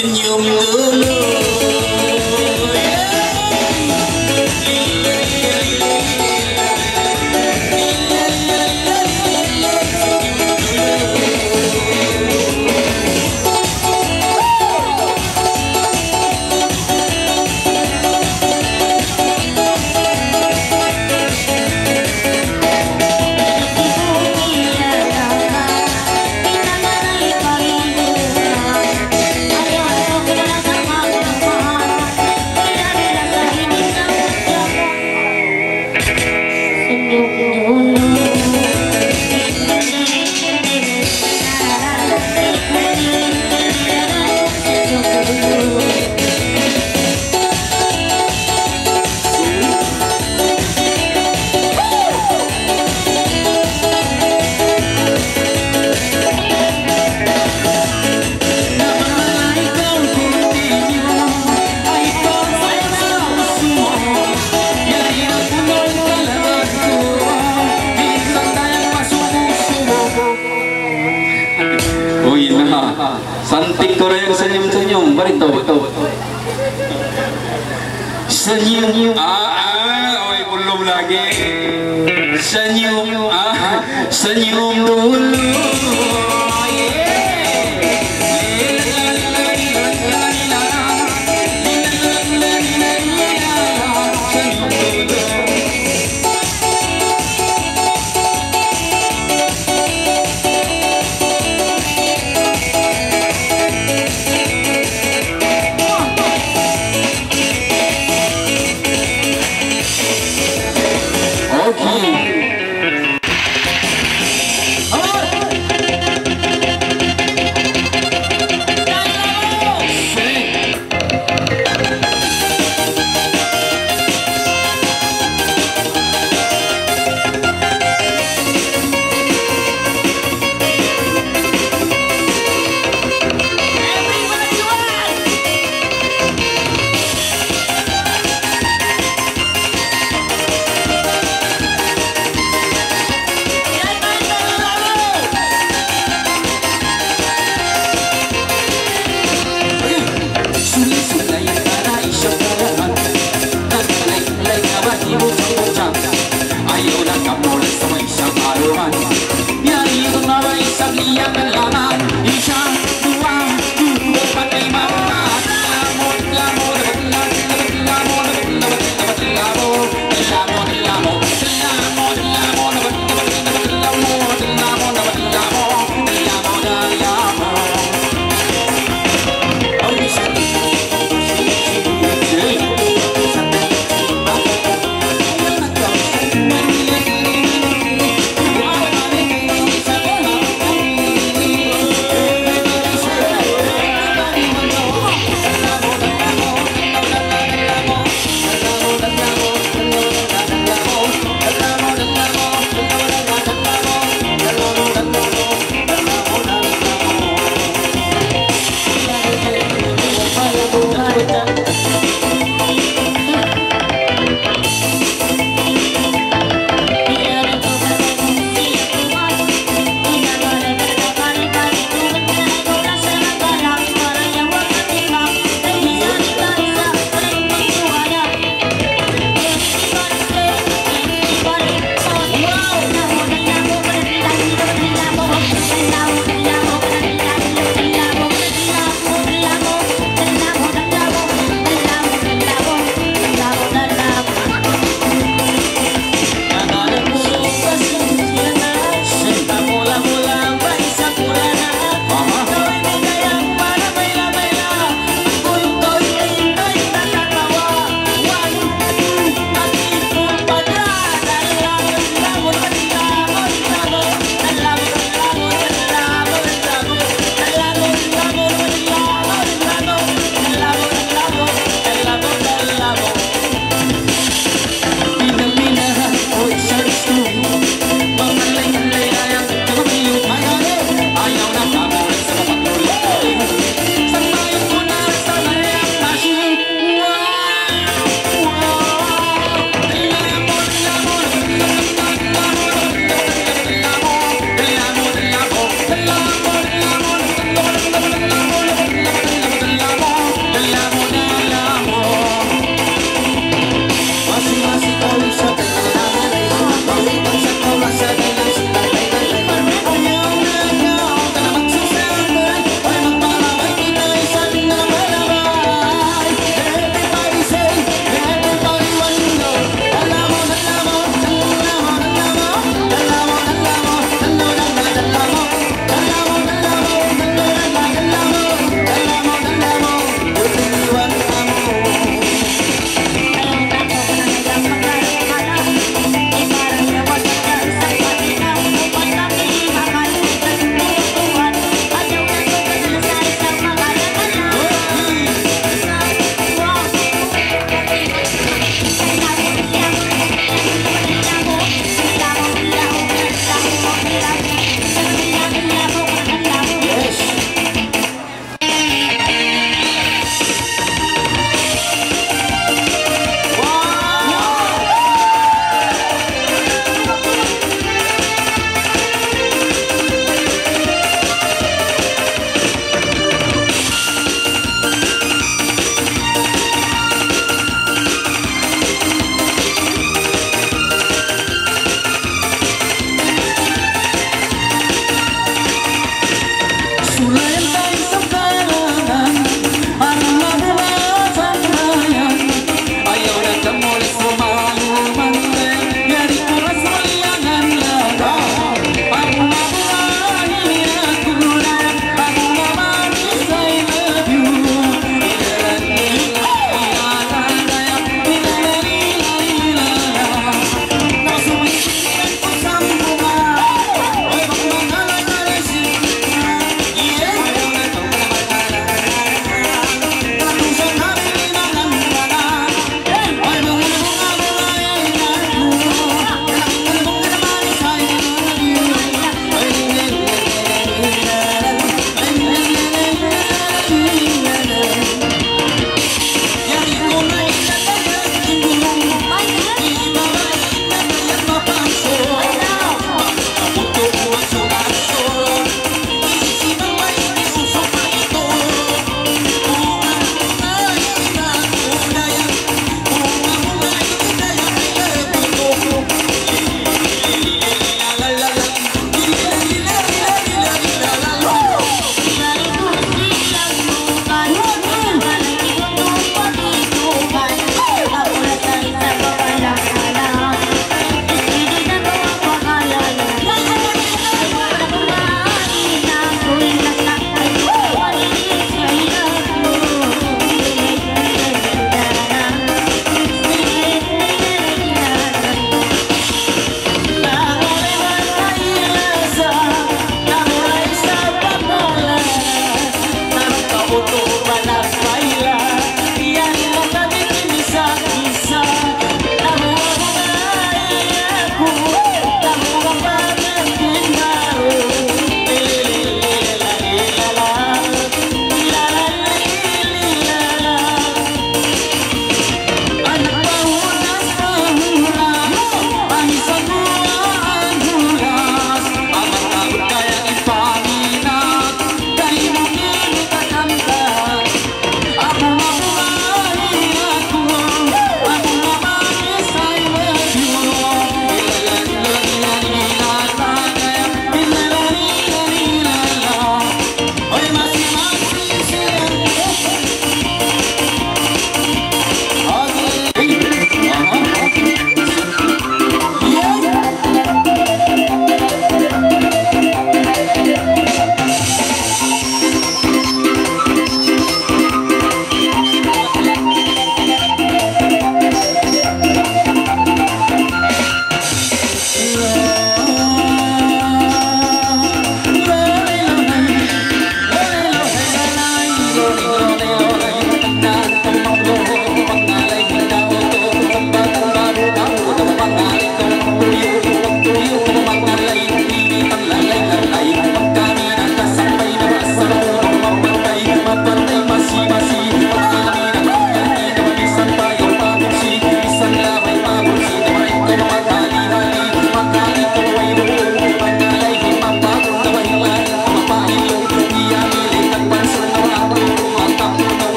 Senyum dulu. Uy, na. Santik ku ra yan, senyum-senyum. Bari tau, tau. Senyum. Ah, ah, uy, belum lagi. Senyum, ah, senyum dulu.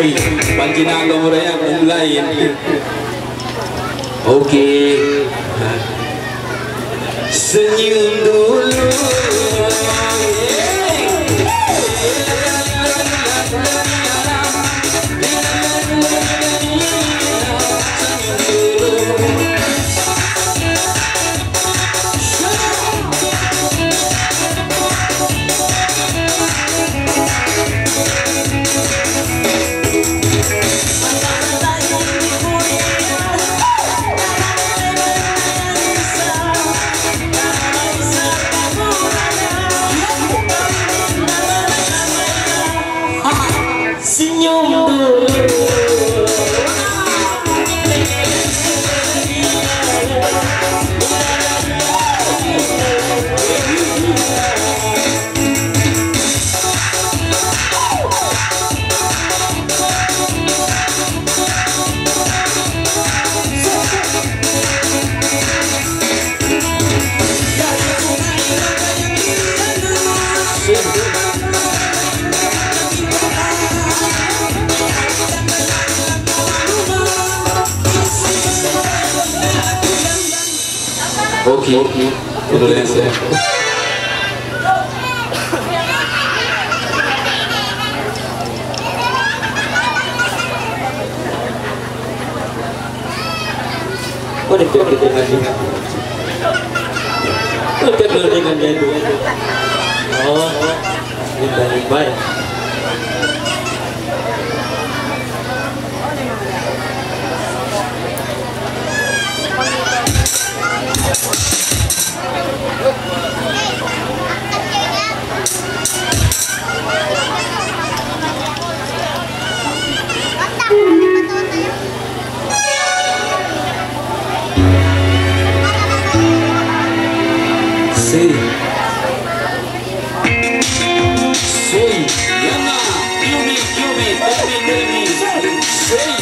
Pag ginagawa mo na yan, kung lain. Okay. Senyum dulu. Senyum dulu. Okay. Tuloy na siya. Ano yung pinagtitingan niyo? Ano yung pinagtitingan niyo? Oo. Yun ba, yun ba? Say. Say. Yama. Yumi, yumi, tell me, tell me. Say.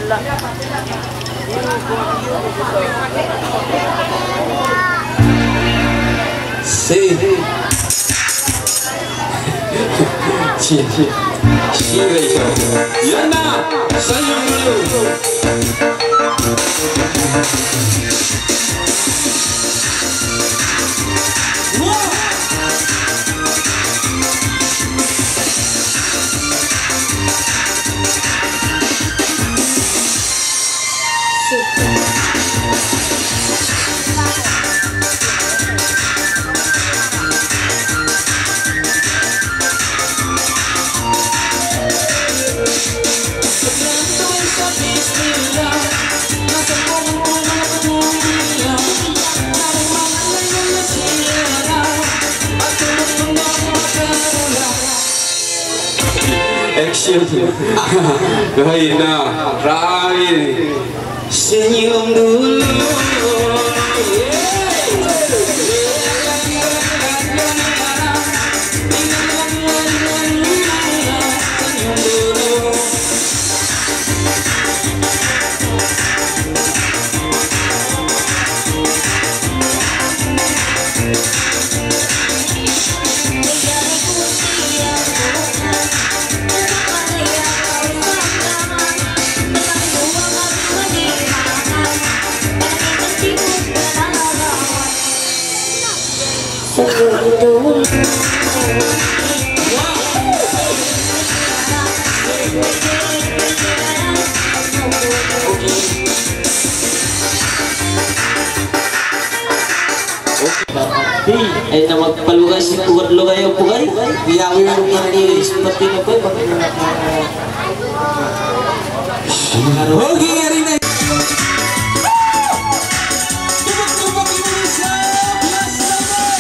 Say. Siya, siya. Siya, siya. Yan na. Sa inyo. Action. Hay na, Rahil. Senyum dulu. Di, ay na magpalugas, ugat lugay ang pugay. Biyawi mo na ni, seperti na po, mag-, Okay, yari na. Tubak-tubak Indonesia, blast naman!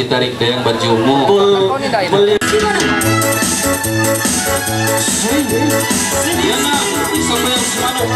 Tarik da in baju mu. Bul-, bul-, yan na, isa pa yan si Manok.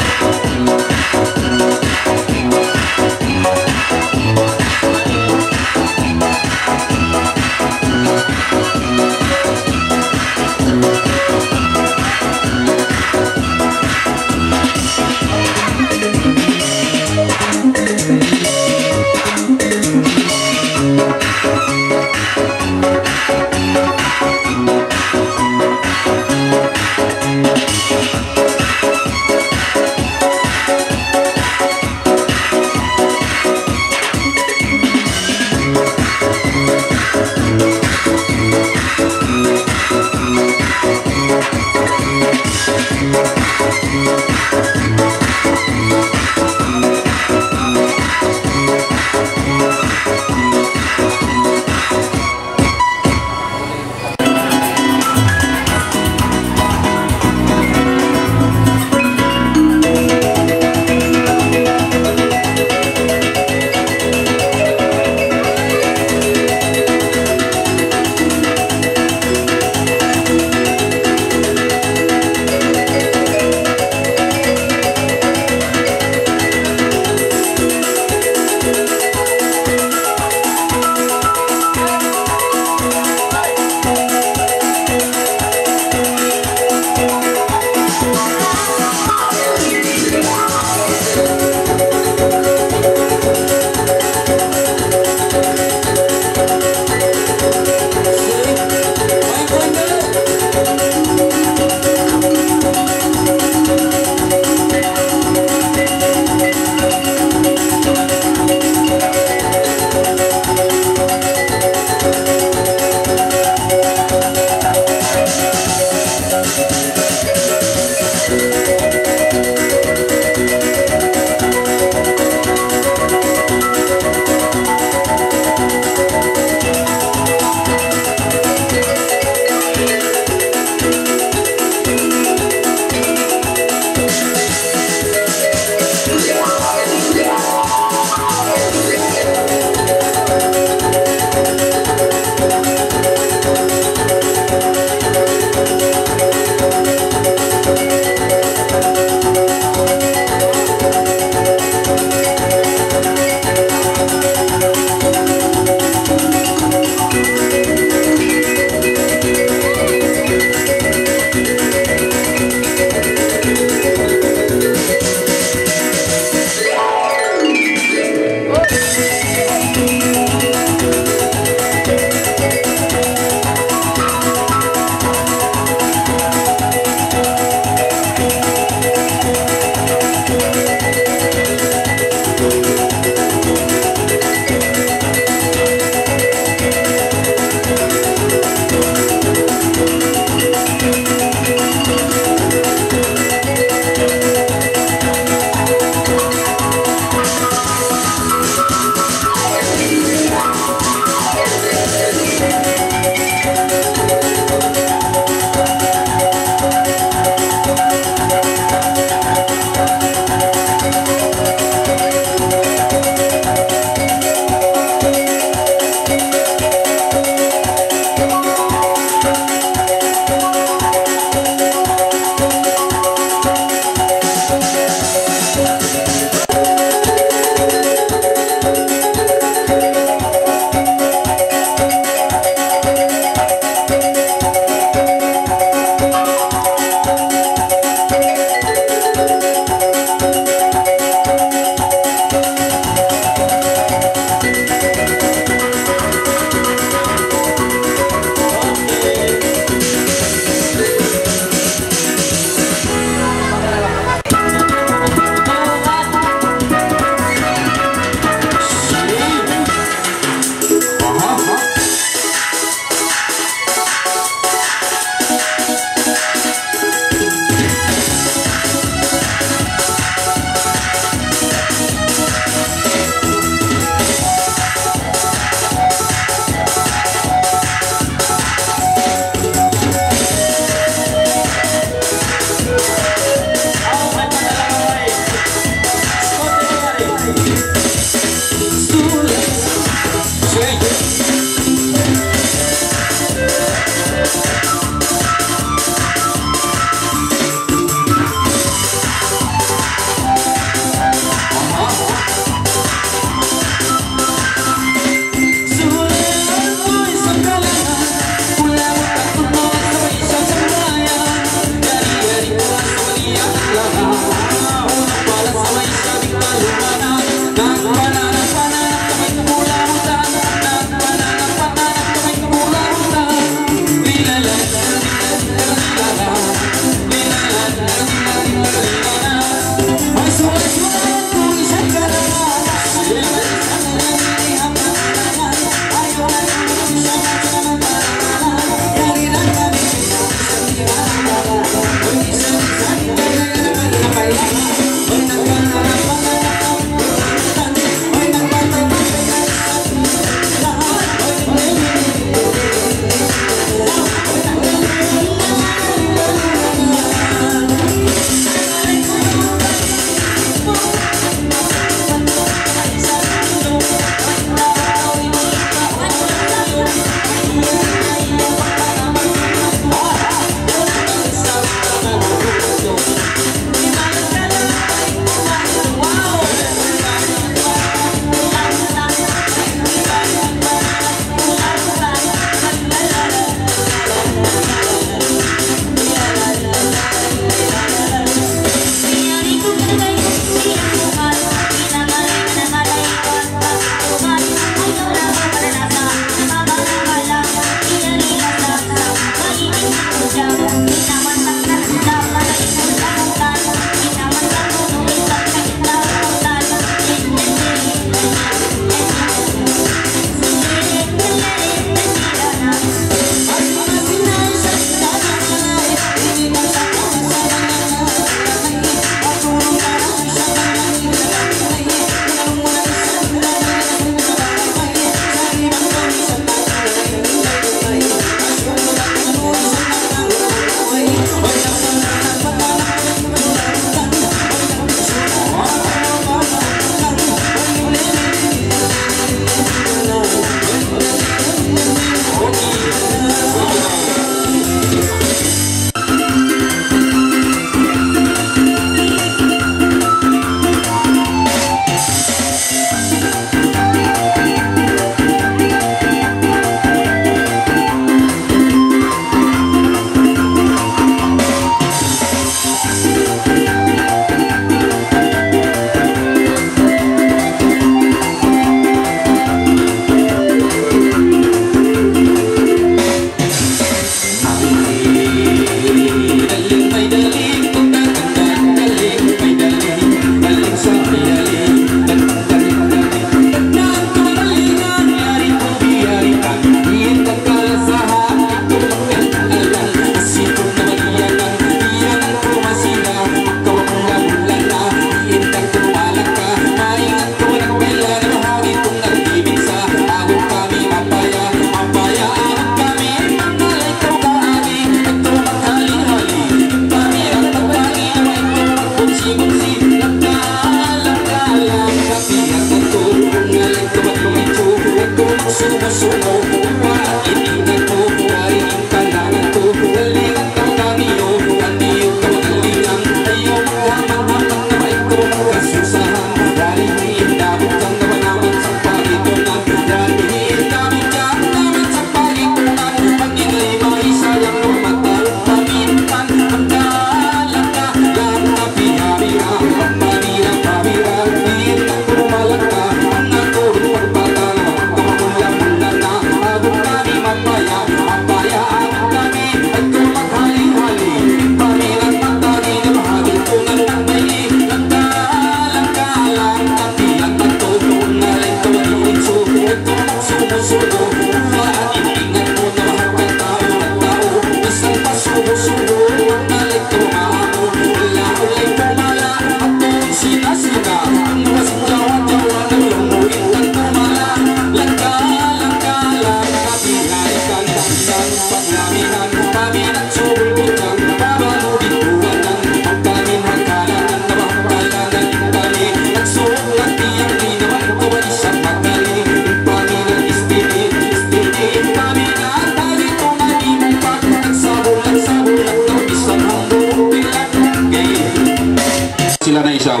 Sila na isab.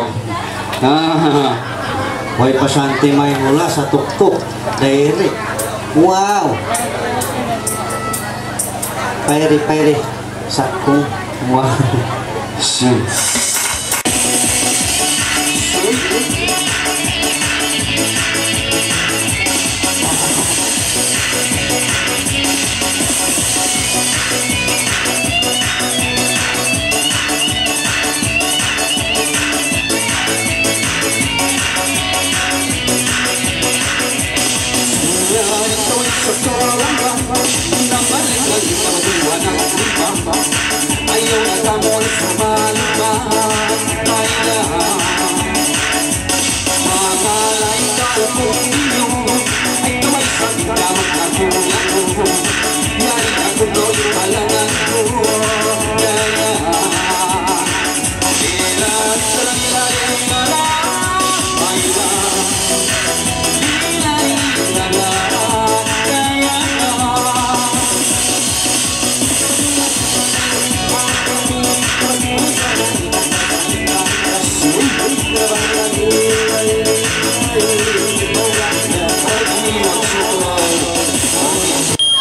Ah, way pa santi may mula sa tuktok. Diri. Wow. Pairi, pairi. Sakung. Wow. Sim.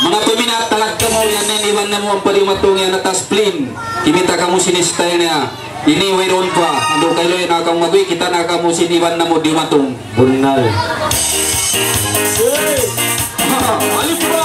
Manga paminat, talag kamu yan, yan, iban namu' ampa di' matung yan, atas plane. Kimita' kamu sin style niya. Ini wayruun pa. Andu' kailu yan, na kamu magwi, kita' na kamu sin iban namu' di' matung. Bunnal. Alif ba?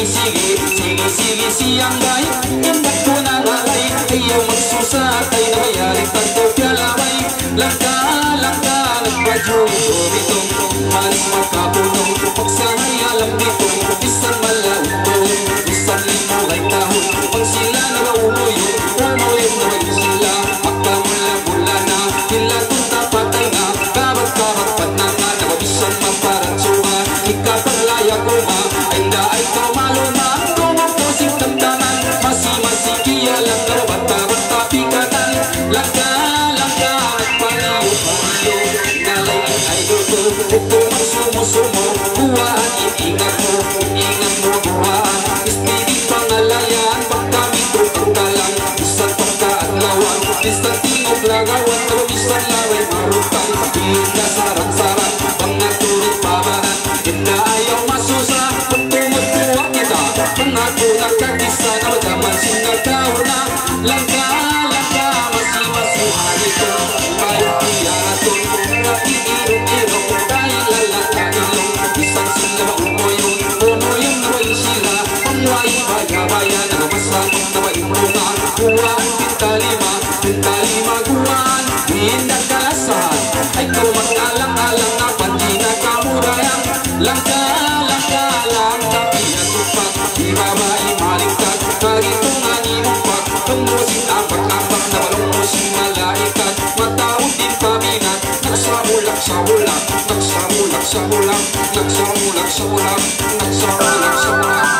Sige, sige, sige, siyang bay, indak ku na ngalay, ayaw magsusa, kay nabayari pagkaw piyalabay. Langka, langka, nagpajuy, bitong, malis makapunong, pagsangay alam bitong, bisan malautong, bisan limugay tahun, pag sila na mauluyon, umulit na sila, makamula-mula na, sila kung tapatay na, kabat-kabat pananga, na mabisan maparatsuha, ikapaglaya ko ma, ay daay ka maluma, kung ako si tantangan, masi-masi kiyalang na bata-bata pikanan, langka-langka, palayo-palayo, nalay ay duto, upo magsumo-sumo, buwaan, ingat mo, ingat mo, buwaan, istidi pangalayan, pagkami ko pagkalang, isang pagkaadlawan, isang tingog lagawan, isang laway marutang, isang sarang-sarang, pangatulit pabaran, inda ayaw masusa, magtungod-tuwag kita, pangako nakakisa na madaman sinagaw na, langka-langka, masi-masi, haliton, palupiyaton, kakiirong-irong, dahil lalaka ilong, isang sila maumuyong, umuyong na way sila, ang way baya-baya na masamang na way bunga, buwan, pintalima, pintalima, buwan, di na kalasahan, ay ko mag-alang-alang na panjina kamurayan, langka, langka, langka, piyatupak, di babai malingkat, karitungan imumpak, tunggu si apak-apak, na balong mo si malaikat, mataud din paminat, nagsamulak-samulak, nagsamulak-samulak, nagsamulak-samulak, nagsamulak-samulak.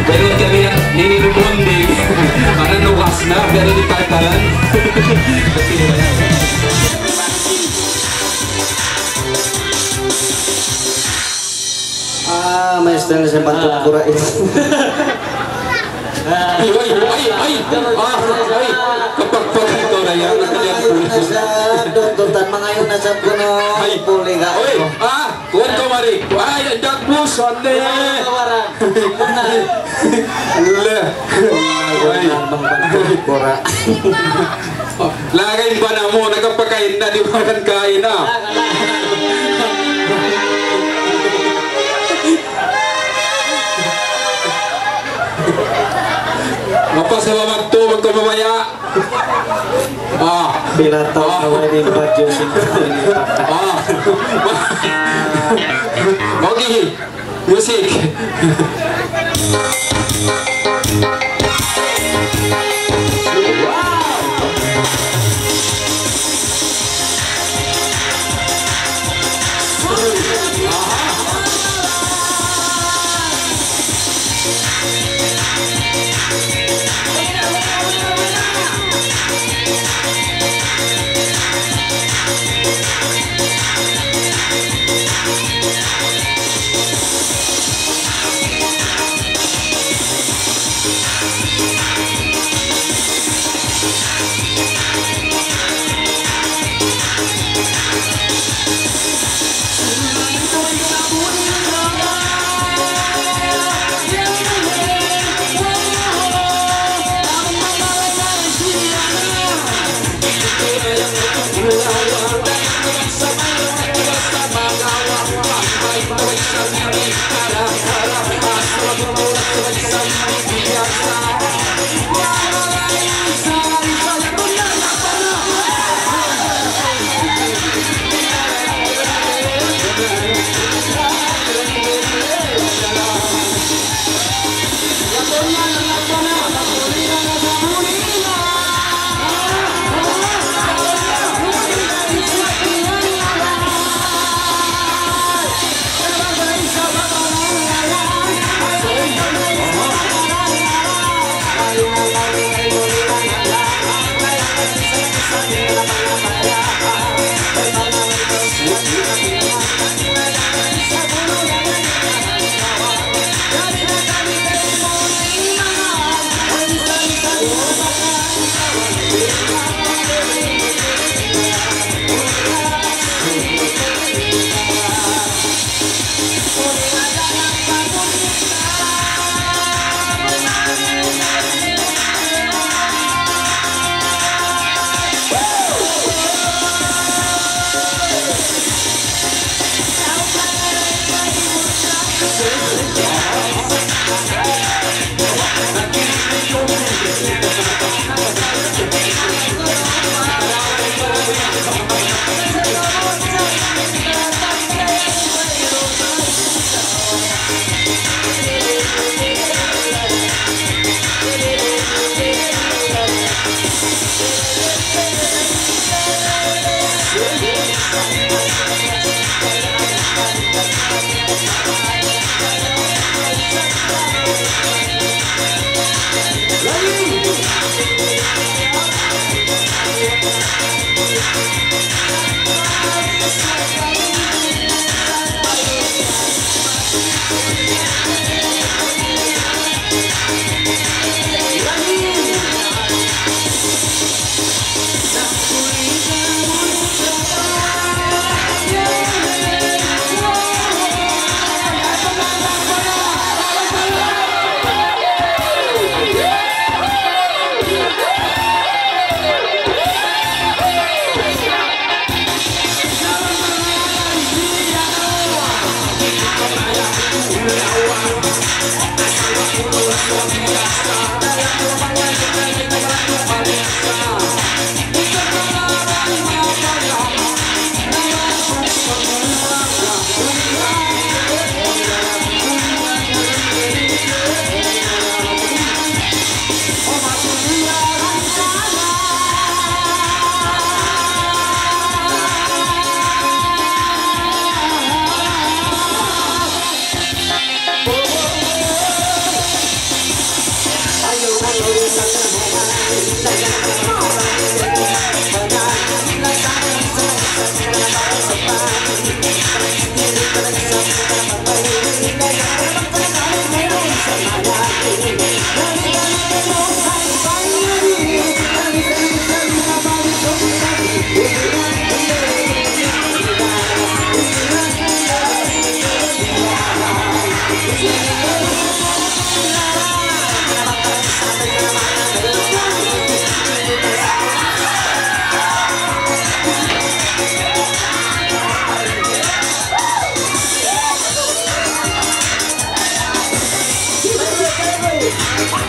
Meron kami na, nini-rebonding. Parang nukas na, pero di tatalan. Ah, maestro na siya, bantuk pura itu. Ay, ay, ay, ay, ay. Ah, ay. Kapagpagan ko na yan. Ay, na siya. Dundutan, mangayon na siya kuno. Ay. Puli ka. Oy, ah, kuwan ka, Mari. Ay, ang dagbus, ande. Kawaran. Le. Ay. Bang bantuk pura. Lagay pa na mo, nagapakain na, di ba, kan kain na? Mapasalamat to, magkababaya. Ah. Pila taon na wala yung badyo si Ah. Okay. Music.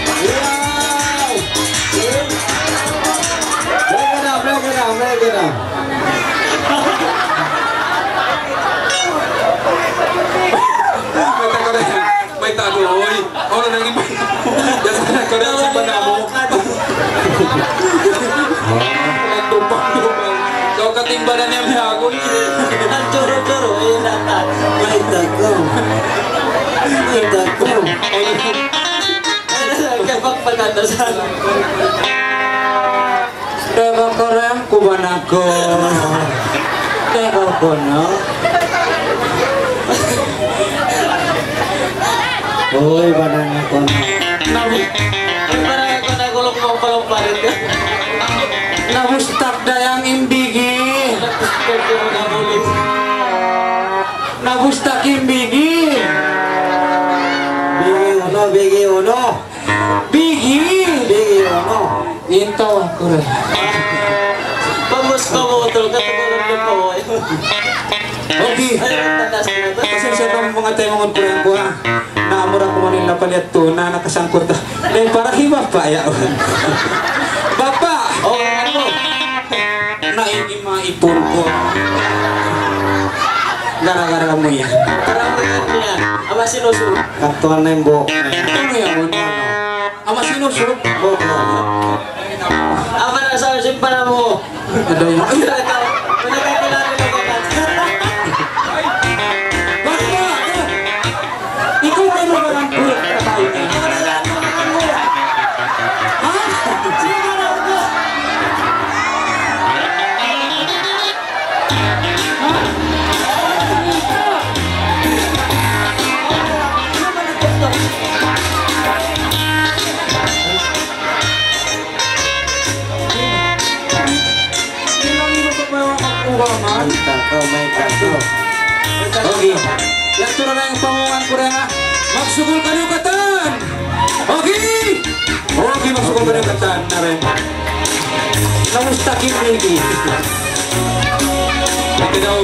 Wow! Break it up, break it up, break it up. Mayta' kaw na yan. Mayta' duun. Unu na in iba? Biya' na kaw na yan, simba namu'. Nagdupang-dupang. Kaw katimbangan niya, miyagun. Nagturo-turo, eh, nata. Mayta' kaw. Mayta' kaw. Kapagpaganda sa Teka ko rin, kuban aku. Teka ko na. Uy, banang aku na. Nabi. Banang aku na, kulong mo, kulong pa rin ka. Nabustak da in bigi. Nabustak in bigi. Bigi unu, bigi unu. Bigi. Bigi unu. Intaw aku rin. Bagus ka mo, tol, katukulan ka pa, oy. Okay. Ay, tatas na to. Pasensya na manga taymanghud ku yan, kuwan. Na, mura ku man in napaliat tu, na nakasangkut. Dahil para hi Bapa', ya. Bapa'! Oh, ano? Na ini maipun ku. Gara-gara mu yan. Gara-gara mu yan. Amu sinusu. Katuan na in buhuk. Unu yan, unu yan? Amu sinusu. Buhuk na. Amu na sa simpan mu. Ada yang, ay, Pinagkakilala na ba? Bapa', eh, ikaw ba yung walang bulak na tayo? Ha? Sino na ako? Ha? Mayta' kaw, mayta' kaw. Okay. Yadtu na in pamungan ku dayn ha. Magsukul kaniyu katan. Okay. Okay, magsukul kaniyu katan. Na rin. Nabustak in bigi. Ito daw.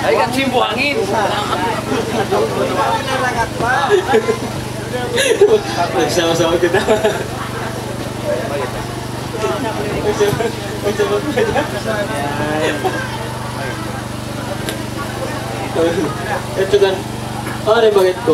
Ay, kan simbuhangin. Sama-sama kita. Ito kan. Ano yung bagay ko?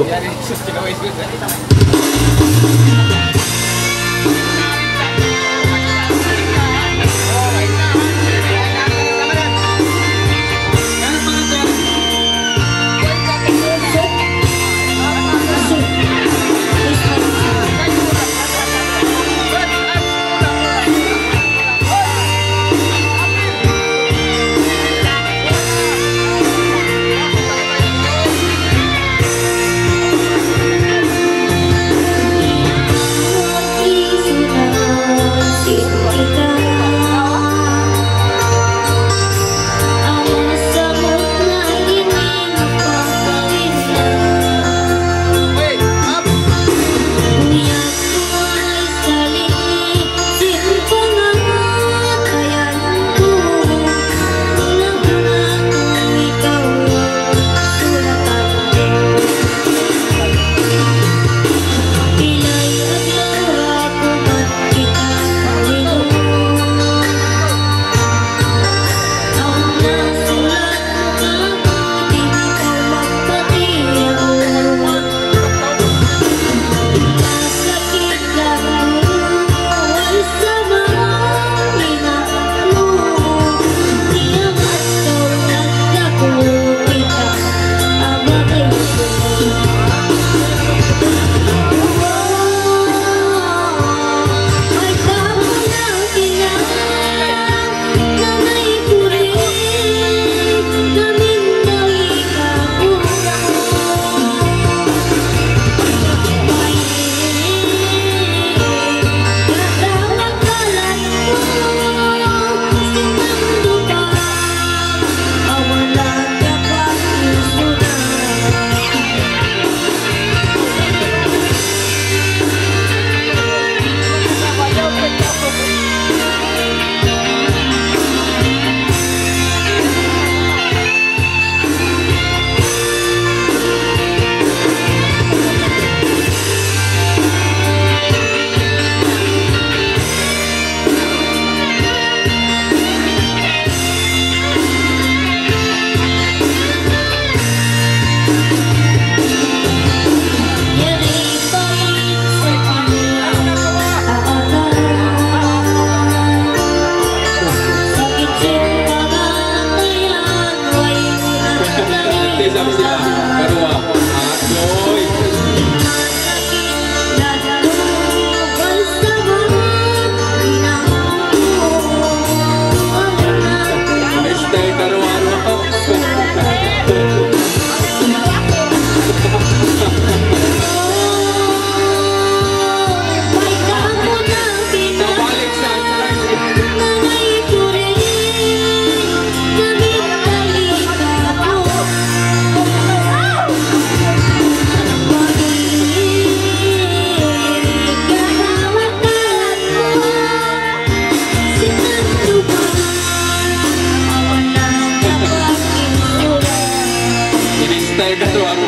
Ini style ka tuh, aku.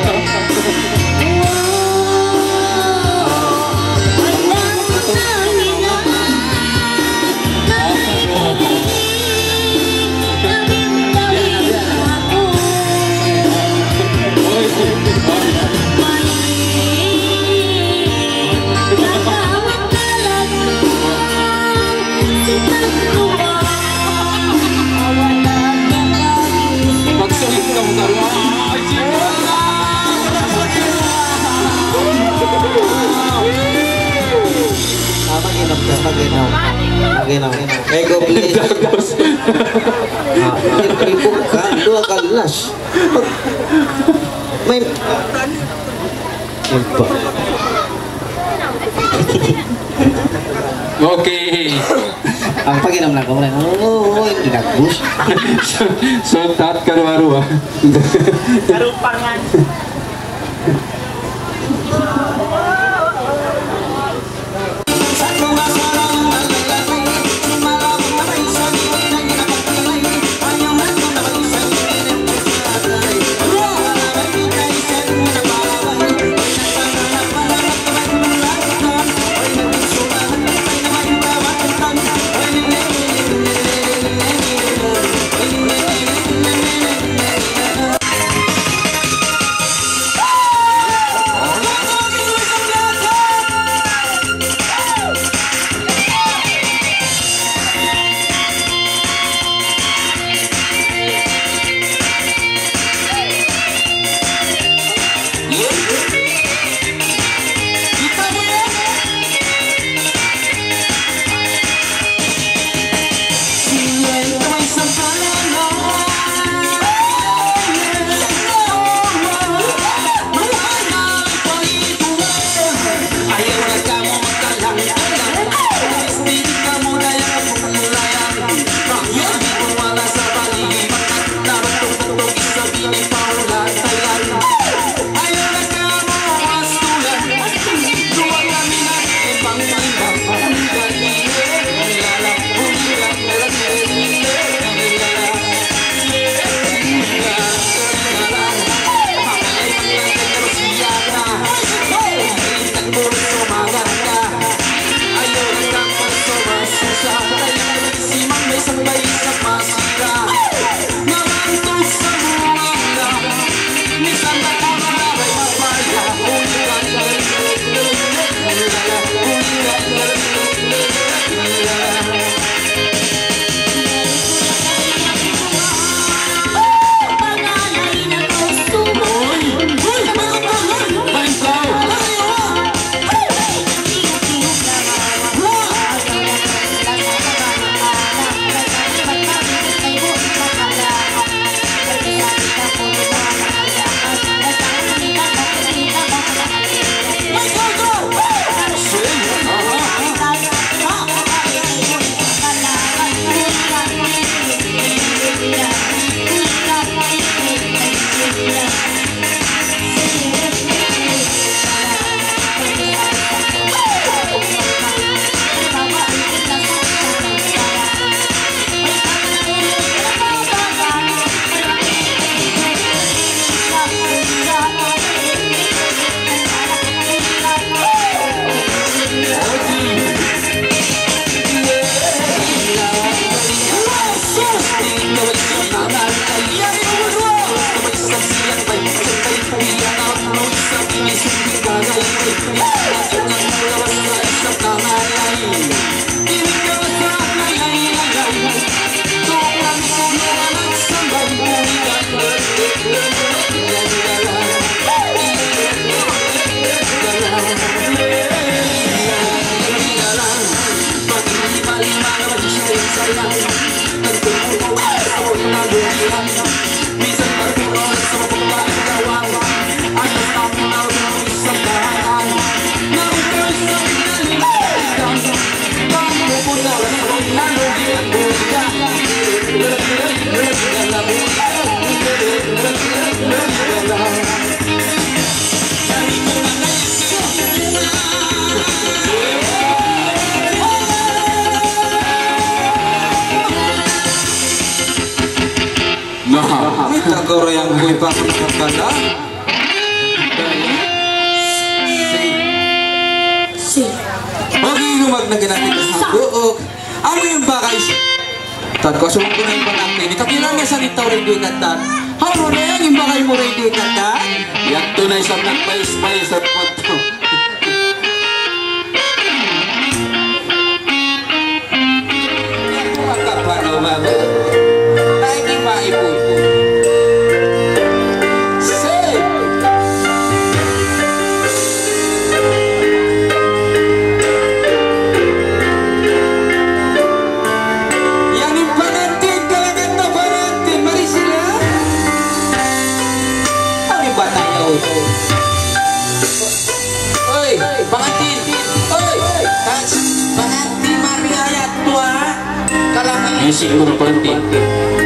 Magsungit ka, magkaroon. Ay, Ah, mag-inom ka, mag-inom. Mag-inom. May go, please. Ah, ipuk ka, duwa ka las. May, okay. Ang pag-inom lang ko, wala. Oo, oo, hindi na, boss. Suntat ka, ruwa-ruwa. Karupangan. Nah, kita guru yang kuipak nakakala. Si. Si. Okay, lumag na ginamit ang buok. Amu in bagay. Tad ko, asubuhun ku na in panakti. Ini kakilan na sa nitaw rin din at tad. Hawnu na yan, in bagay mu rin din at tad? Yadtu na isab nagpais-pais at pagtu. Kapanaw babu. Tayo di maipu-ipu. Say! Yan in pangantin, kalagan na pangantin. Mari sila. Ano ba tayo? Oy, pangantin. Oy, tas pangantin Maria yadtu, ha? Kalangi. Music mo, pangantin.